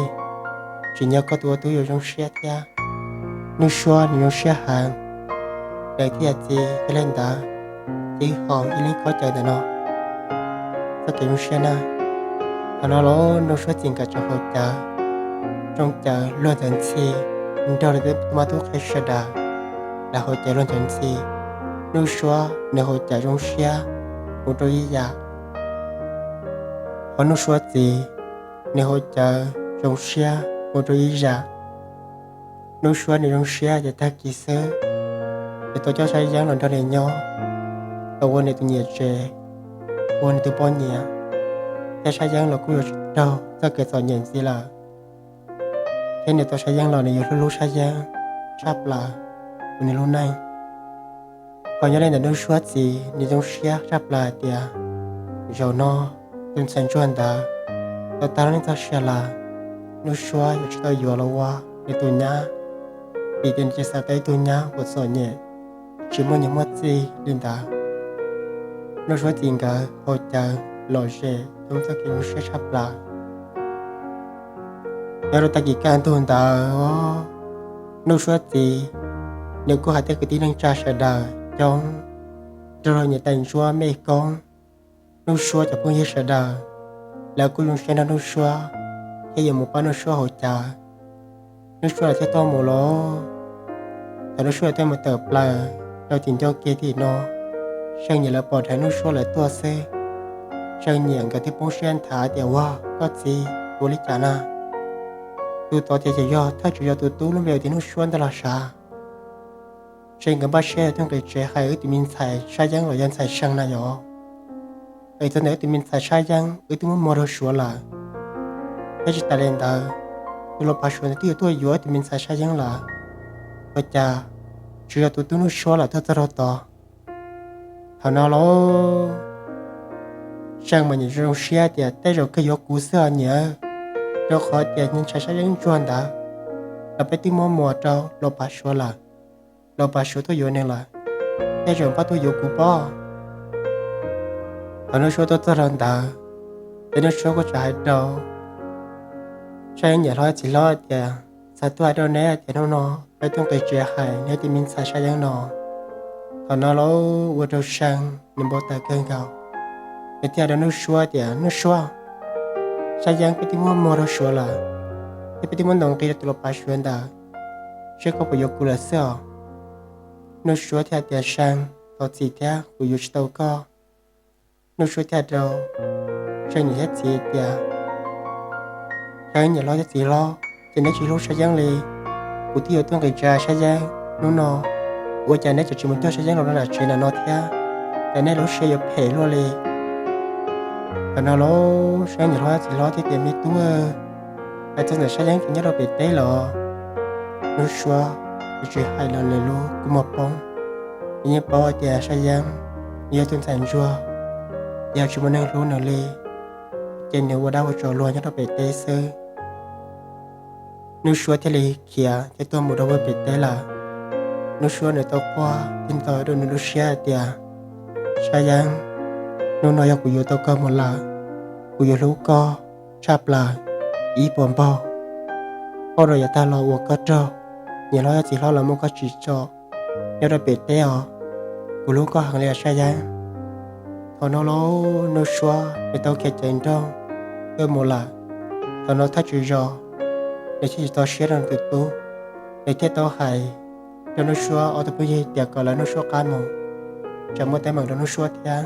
tsim nyog koj tus ua tub yuav zoo siab thiab. Nuj Suab nws zoo siab heev, nws thiaj tias, Txiv, yog li ntawd tib haus ib leeg khob cawv ntawm no, txoj kev zoo siab na. Thaum no los Nuj Suab txiv nkawd tseem haus cawv, tsoo cawv luag ntxhi ntxhi, nrog rau tej tub mab tub qhe sawv daws, lawv haus cawv luag ntxhi ntxhi. Nuj Suab nws haus cawv zoo siab mus rau ib yam, ho Nuj Suab txiv nws haus cawv zoo siab mus rau ib yam. Nuj Suab nws zoo siab ces tag kis xwb, nws tau coj Sab Yeeb los nrog nws nyob, tau ua nws tus niam tsev, ua nws tus poj niam, thiab Sab Yeeb los kuj yuav tsis raug txoj kev txom nyem ntxiv lawm. Thiab nws tau Sab Yeeb los nws yuav hlub hlub Sab Yeeb tshaj plaws ua nws lub neej. Ho nyob li ntawm Nuj Suab txiv nws zoo siab tshaj plaws hais tias zaum no tus ntxhais ntsuag ntawd tau tag lub neej txoj sia lawm, Nuj Suab yuav tsis tau yuav los ua nws tus nyab, vim tias nws tsis xav tau ib tug nyab uas txom nyem, tsis muaj niam muaj txiv li ntawd. Nuj Suab txiv nkawd haus cawv lom zem, tau txoj kev zoo siab tshaj plaws. Nyob rau tag kis kaj ntug ntawd, Nuj Suab txiv nws kuj hais tej kwv tij neej tsa sawv daws coob, nrog rau niam tais ntsuab mej koob, Nuj Suab cov phooj ywg sawv daws, lawv kuj zoo siab nrog Nuj Suab thiab yuav mus pab Nuj Suab haus cawv. Nuj Suab lawv thiaj tuaj mus lawm. Thaum Nuj Suab lawv tuaj mus tawm plaws rau tim ncauj ke tim no, See Nyam lawv pom dheev Nuj Suab lawv tuaj xwb, See Nyam nkawd thiaj poob siab nthav tias, Ua, koj txiv, ua li cas na? Tus tod tias ces yog thawj tswv zos tus tub lub npe hu tias Nuj Suab ntag los sav. See nkawd npaj siab tuaj nqis tsev hais wb tus me ntxhais Sab Yeeb los yog ntxhais See na yom. Es txog ntawm wb tus me ntxhais Sab Yeeb wb twb muab muag rau Suav lawm, thiab tsis tas li ntawd, tus los pav Suav ntawd twb yuav tuaj yuav wb tus me ntxhais Sab Yeeb lawm, ua cas tsis yog tus tub Nuj Suab lawm tuaj txog rau tod? Thaum no lauj, See mas nyiam zoo siab tias, Tej zaum kawg yuav kuv xwb os niam, rau qhov tias ntxhais Sab Yeeb ntsuag ntawd los peb twb muab muag rau los pav Suav lawm, los pav Suav tuaj yuav nws lawm, tej zaum npaj tuaj yuav kuv pob. Thaum Nuj Suab tuaj txog rau ntawd, ces Nuj Suab kuj txawm hais rau Sab Yeeb niam hlob txiv hlob tias, Xav tuaj hais rau neb tias hnub no peb tuaj nqis tsev hais neb tus me ntxhais Sab Yeeb no. Thaum no lauj, ua rau See nws npau taws kawg nkaus, nws thiaj hais rau Nuj Suab tias, Nuj Suab, Sab Yeeb peb twb muab muag rau Suav lawm, thiab peb twb muab ntaus nqi rau tus los pav Suav ntawd, seb koj puas yuav kuv lawm xwb os. Nuj Suab thiaj tias, See, thov txim thiab, kuv yuav tsis tau koj. Nuj Suab thiaj hais rau See niam thiab txiv tias, Sab Yeeb niam hlob thiab txiv hlob, ces neb tsis hlub Sab Yeeb li. Kuv twb yuav tuaj nqis tsev Sab Yeeb, hnub no ua cas neb tseem tsis mus coj Sab Yeeb los rau nram tsev ntawm no thiab, ces nej lub siab yuav phem luaj li. Thaum no lauj, Sab Yeeb niam hlob thiab txiv hlob thiaj tias, Me tub, hais txog ntawm Sab Yeeb ces nyob rau pem teb los. Nuj Suab nws tsis hais los nws lub kua muag poob. Nws yeej paub hais tias Sab Yeeb nws yog tus ntxhais ntsuag, yog tsis muaj neeg hlub nws li, ces nws ua dab ua tsov luag nyob rau pem teb xwb. Nuj Suab thiaj li khiav thiab tuaj mus rau pem teb lawm. Nuj Suab nws tau quaj thiab ntaus rau nws lub siab hais tias, Sab Yeeb, hnub no yog kuv yuav tau koj mus lawm, kuv yuav hlub koj tshaj plaws ib puas npaug. Ua rau yav tag los uas koj raug niam hlob thiab txiv hlob los muab koj tsim txom nyob rau pem teb os, kuv hlub koj heev li os Sab Yeeb. Thaum no lauj, Nuj Suab nws tau khiav ceev nrooj tuaj mus lawm. Thaum no thawj tswv zos nws thiaj tsis txaus siab rau nws tus tub, nws thiaj tau hais rau Nuj Suab ob tug phooj ywg tias kom lawv Nuj Suab qab mus, tsam muaj teeb meem rau Nuj Suab thiab.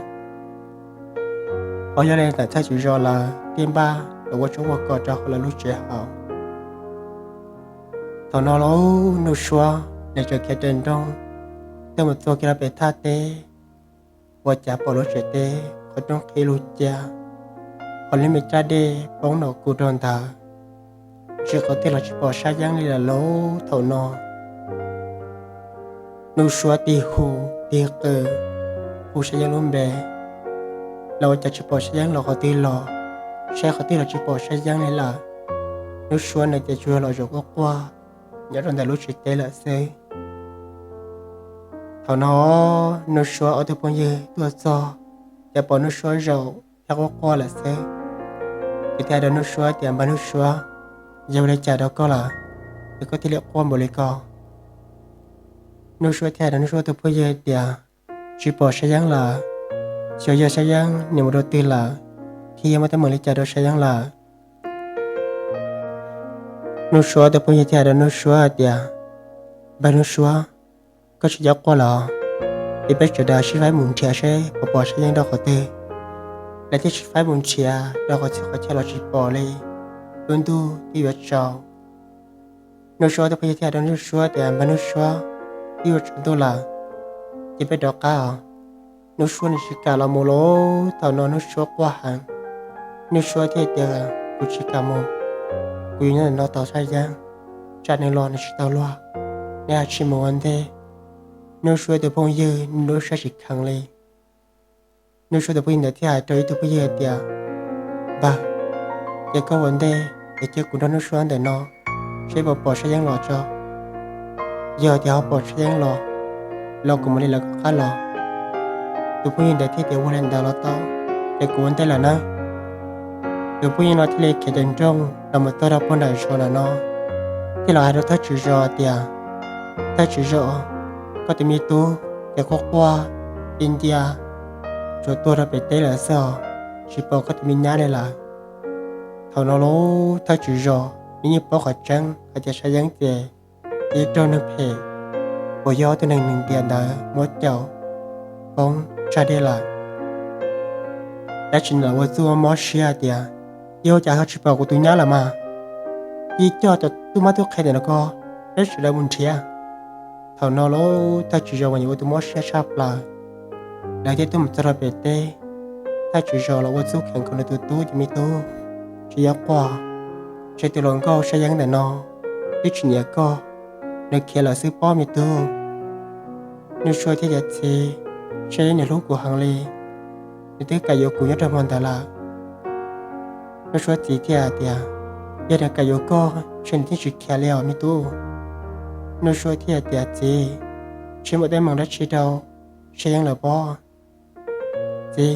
Ho yog li ntawm thawj tswv zos lawv thiaj npaj los ua tshoob ua kos rau hauv lawv lub tsev hauv. Thaum no lauj, Nuj Suab nws tseem khiav ceev nrooj tuaj mus txog kiag rau pem thaj teb, ua cas pom lub tsev teb qhov rooj qhib lug cia, ho lub me caj dej poob nrov kuv rau ntawd, ntsia qhov twg los tsis pom Sab Yeeb li lawm lauj. Thaum no Nuj Suab tig hu tig qw hu Sab Yeeb lub npe, los ua cas tsis pom Sab Yeeb los qhov twg los, saib qhov twg los tsis pom Sab Yeeb li lawm. Nuj Suab nws ces tsuas yog los zaum quaj quaj nyob rau ntawm lub tsev teb lawm xwb. Thaum no Nuj Suab ob tug phooj ywg tuaj txog, ces pom Nuj Suab zaum thiab quaj quaj lawm xwb. Ces thiaj hais rau Nuj Suab tias, Npawg Nuj Suab, yog ua li cas rau koj lawm es koj thiaj li quaj npaum li ko? Nuj Suab thiaj hais rau Nuj Suab tus phooj ywg tias, tsis pom Sab Yeeb lawm. Xyov yog Sab Yeeb nws mus rau twg lawm, thiab yog muaj teeb meem li cas rau Sab Yeeb lawm. Nuj Suab tus phooj ywg thiaj hais rau Nuj Suab tias, Npawg Nuj Suab, koj tsis nco quaj los, ces peb sawv daws sib faib mus nrhiav seb puas pom Sab Yeeb rau qhov twg. Lawv thiaj sib faib mus nrhiav rau qhov txhia qhov chaw los tsis pom li, lub ntuj twb yuav tsaus. Nuj Suab tus phooj ywg thiaj hais rau Nuj Suab tias, Npawg Nuj Suab, twb yuav tsaus ntuj lawm, ces peb rov qab os. Nuj Suab nws tsis kam los mus lawm. Thaum no Nuj Suab quaj heev. Nuj Suab thiaj tias, Kuv tsis kam mus, kuv yuav nyob ntawm no tos Sab Yeeb, tsam nws los nws tsis tau luag, neb cia li mus ua ntej. Nuj Suab tus phooj ywg nws lub siab tsis kheev li. Nuj Suab tus phooj ywg ntawd thiaj hais rau ib tug phooj ywg hais tias, Npawg, ces koj ua ntej es cia kuv nrog Nuj Suab ntawm no seb puas pom Sab Yeeb los tso. Yog tias ho pom Sab Yeeb los, los kuv mam li lawv koj qab los. Tus phooj ywg ntawd thiaj tias, Ua li ntawd los tau, ces kuv ua ntej lawm nawb. Tus phooj ywg no thiaj li khiav ceev nrooj los mus txog rau puag nram zos ntawm no, thiaj los hais rau thawj tswv zos tias, Thawj tswv zos, koj tus me tub ces quaj quaj cia ncia, tsuas tuag rau pem teb lawm xwb os, tsis pom koj tus me nyab li lawm. Thaum no lub thawj tswv zos nws yeej paub qhov tseeb hais tias Sab Yeeb ces ib raug neeg phem uas yog ob tug neeg nws ntiav ntawd muab caum poob tsag dej lawm. Tab sis nws ua txuj mob siab hais tias, Yog ua cas ho tsis pom kuv tus nyab lawm mas? Cia li coj cov tub mab tub qhe ntawm no ko, peb sawv daws mus nrhiav. Thaum no lub thawj tswv zos mas nws ua tus mob siab tshaj plaws, lawv thiaj tuaj mus txog rau pem teb. Thawj tswv zos los ua txuj kheev kom nws tus tub ces me tub, tsis yuav quaj, ntshe tus hluas nkauj Sab Yeeb ntawm no twb tsis nyiam koj, nws khiav lawm xwb pob me tub. Nuj Suab thiaj tias, Txiv, Sab Yeeb nws hlub kuv heev li, nws twb kam yuav kuv nyob rau hmo ntawd lawm. Nuj Suab txiv thiaj hais tias, Yog nws kam yuav koj ntshe nws yeej tsis khiav li os me tub. Nuj Suab thiaj tias, Txiv, ntshe muaj teeb meem dab tsi rau Sab Yeeb lawm pob. Txiv,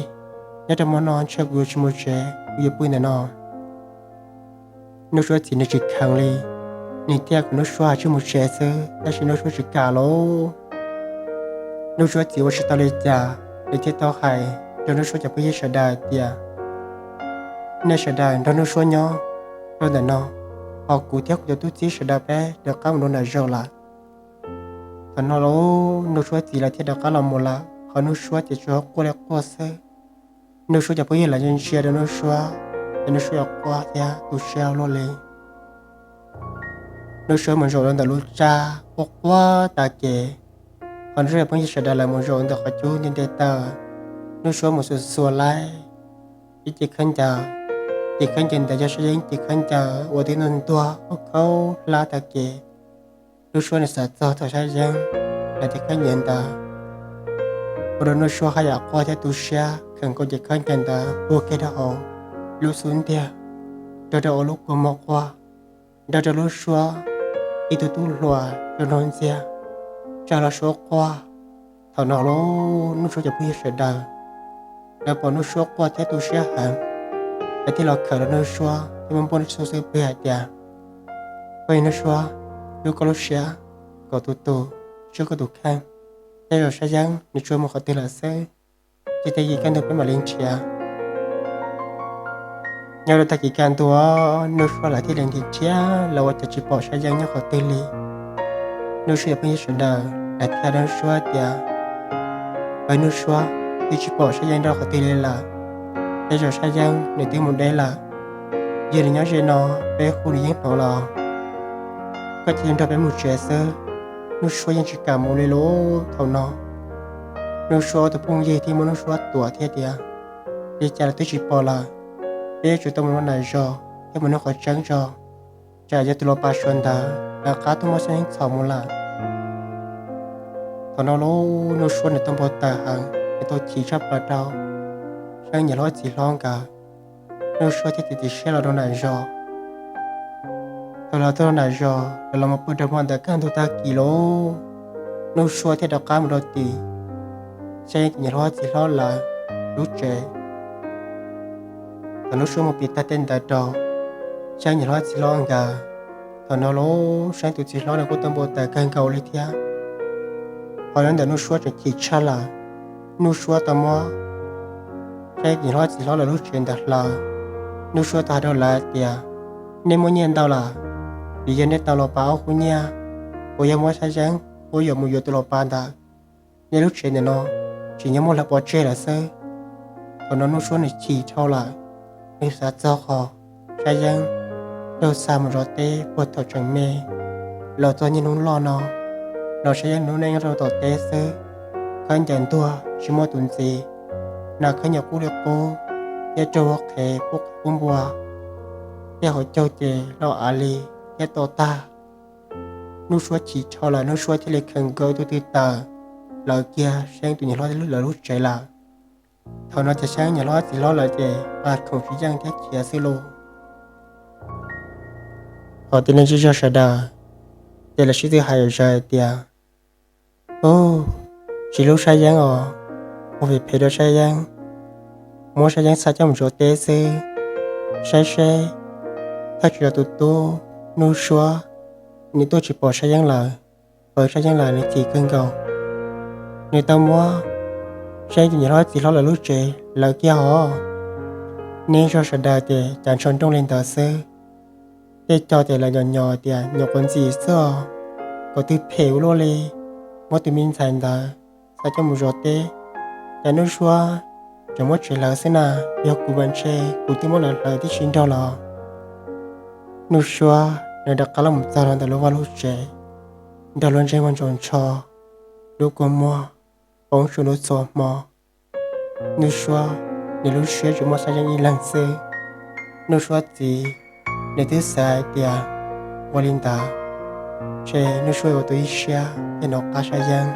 nyob rau hmo no ntshe kuv yuav tsis mus tsev, kuv yuav pw ntawm no. Nuj Suab txiv nws tsis kheev li, nws thiaj kom Nuj Suab tsij mus tsev xwb, tab sis Nuj Suab tsis kam lauj. Nuj Suab txiv ua tsis tau li cas, nws thiaj tau hais rau Nuj Suab cov phooj ywg sawv daws tias, Nej sawv daws nrog Nuj Suab nyob rau ntawm no, ho kuv thiab kuv cov tub txib sawv daws peb rov qab mus rau nram zos lawm. Thaum no lub Nuj Suab txiv lawv thiaj rov qab los mus lawm, ho Nuj Suab ces tsuas quaj li quaj xwb. Nuj Suab cov phooj ywg lawv ntsia ntsia rau Nuj Suab, ces Nuj Suab yuav quaj thiab tu siab ua luaj li. Nuj Suab mus zaum rau ntawm lub tsab quaj quaj tas ces, ho Nuj Suab cov phooj ywg sawv daws lawv mus zaum ntawm qhov cub nti nte taw. Nuj Suab mus xuas xuas laib ib ce khaub ncaws, ces khaub ncaws ntawd yog Sab Yeeb ces khaub ncaws uas twb ntuag ntuag khaub khaub hlab tas ces, Nuj Suab nws xav txog thaum Sab Yeeb lawv ces khaub ncaws ntawd ua rau Nuj Suab haj yam quaj thiab tu siab, kheev kaw ces khaub ncaws ntawd puag kiag rau hauv lub xub ntiag, nrog rau ua lub kua muag quaj, nrog rau lub suab ib tug tub hluas rau nrog ntxiag, tsa los suab quaj. Thaum no lub Nuj Suab cov phooj ywg sawv daws lawv pom Nuj Suab quaj thiab tu siab heev, lawv thiaj los khawm rau Nuj Suab thiab muab npuaj Nuj Suab xub pwg hais tias, Phooj ywg Nuj Suab, rub koj lub siab kom tus tus, tswj koj tus kheej, tej zaum Sab Yeeb nws tsuas mus qhov twg lawm xwb, cia ib pliag kaj ntug peb mam li nrhiav. Nyob rau tag kis kaj ntug, Nuj Suab lawv thiaj li nrhiav nrhiav los ua cas tsis pom Sab Yeeb nyob qhov twg li. Nuj Suab cov phooj ywg sawv daws lawv thiaj hais rau Nuj Suab tias, Phooj ywg Nuj Suab, twb tsis pom Sab Yeeb nyob qhov twg li lawm, tej zaum Sab Yeeb nws twb mus deb lawm, yog nws nyob ze no peb hu nws yeej hnov los. Koj cia li nrog peb mus tsev xwb. Nuj Suab yeej tsis kam mus li lub thaum no. Nuj Suab tus phooj ywg thiaj muab Nuj Suab tuam thiab tias, Li cas los twb tsis pom lawm, peb yuav tsum tau mus rau nram zos thiab mus nug qhov tseeb tso, tsam yog tus lau pas suav ntawd lawv qab tuaj muab Sab Yeeb txhom mus lawm. Thaum no lub Nuj Suab nws tau npau taws heev, nws tau chim tshaj plaws rau Sab Yeeb niam hlob txiv hlob nkawd. Nuj Suab thiaj txiav txim siab los rau nram zos. Thaum los txog nram zos, lawv los mus pw rau hmo ntawd kaj ntug tag kis lauj, Nuj Suab thiaj rov qab mus rau tim Sab Yeeb niam hlob txiv hlob lawv lub tsev. Thaum Nuj Suab mus piav tag tej ntawd rau Sab Yeeb niam hlob txiv hlob nkawd, thaum no lub Sab Yeeb tus txiv hlob nws kuj tau npau taws kawg nkaus li thiab. Ho nyob ntawm Nuj Suab tseem chim tshaj lawm, Nuj Suab tau muab Saib Yeeb niam hlob txiv hlob lawv lub tsev ntawd hlawv. Nuj Suab tau hais rau lawv tias, nej muaj nyiaj ntau lawm, vim yog nej tau los pab ob khub nyiaj uas yog muab Saib Yeeb puab yuav mus yuav tus los pab ntawd, nej lub tsev ntawm no tseem nyob muaj hlawv pov tseg lawm xwb. Thaum no Nuj Suab nws chim dhau lawm, nws xav txog qhov Saib Yeeb raug xa mus zov teb puag thaum tseem me los txog niaj hnub loj no, los Saib Yeeb hnub neej rau tom teb xwb, khaub ncaws ntuag tsis muaj tus ntxiv, nas khaub ncaws qub li qub, thiab raug ua qhev pub qhev pub npua, thiab hauv caug ces loj av li thiab to tag. Nuj Suab chim dhau lawm, Nuj Suab thiaj li khaws nkaus tus tw taws hlawv kiag Saib Yeeb tus niam hlob lawv lub tsev lawm. Thaum no ces Saib Yeeb niam hlob txiv hlob lawv ces nqa khoom tsis yeej thiab khiav xwb lauj. Hos tib neeg zej zog sawv daws ces lawv sib tw hais zom zaws hais tias, ub, tsis hlub Saib Yeeb os, ua vim phem rau Saib Yeeb, muab Saib Yeeb xa coj mus zov teb xwb. Saib seb, thawj tsam tus tub Nuj Suab, nws tuaj tsis pom Saib Yeeb lawm, pom Saib Yeeb lawm nws chim kawg nkaus, nws tau muab Saib Yeeb tus niam hlob txiv hlob lawv lub tsev hlawv kiag hos. Neeg zej zog sawv daws ces cas ntsho nrooj li ntawd xwb. Tej co ces lawv nyom nyom tias nyuam qhuav ntxim xwb os, qhov twg phem ua luaj li, muab tus me ntxhais ntawd xa coj mus zov teb, cas Nuj Suab tseem muab tsev hlawv xwb na, yog kuv mas ntshe kuv twb muab lawv hlawv tib si nrog los. Nuj Suab nws rov qab los mus txog rau ntawm lub vaj lub tsev, nrog lub ntsej muag ntsaus ntsho, lub kua muag poob su lub txhua hmo. Nuj Suab nws lub siab tsuas muaj Saib Yeeb ib leeg xwb. Nuj Suab txiv nws twb xav hais tias ua li ntawd ces Nuj Suab yuav ua tus ib siab thiaj nov qab Saib Yeeb.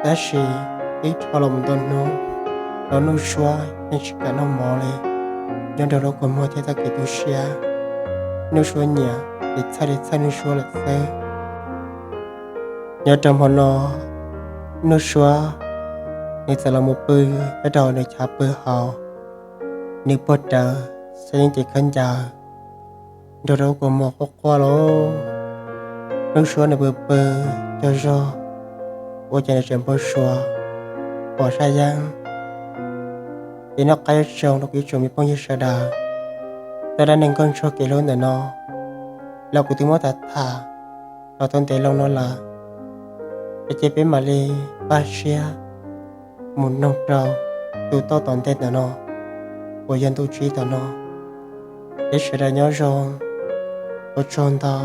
Tab sis ib dhau los mus ntau hnub los Nuj Suab yeej tsis kam noj mov li, nyob nrog lub kua muag thiab txoj kev tu siab. Nuj Suab nyiam ces txhawj li txhawj Nuj Suab lawm xwb. Nyob rau hmo no, Nuj Suab nws txawm los mus pw nyob rau nws chav pw hauv, nws puag rawv Saib Yeeb cev khaub ncaws nrog rau lub kua muag quaj quaj lauj. Nuj Suab nws pw pw cog zog, ua cas nws tseem npau suav pom Saib Yeeb. Ces noj qab nyob zoo rau kuv ib tsoom me phooj ywg sawv daws, txoj dab neeg nkauj ntsuag kev hlub ntawm no los kuv twb muab tham tham los tau ntev loo no lawm, es cia peb mam li npaj siab mus mloog rau tus toj tom ntej ntawm no uas yog ntu tsib tom no. Peb sawv daws nyob zoo, ua tsaug ntau.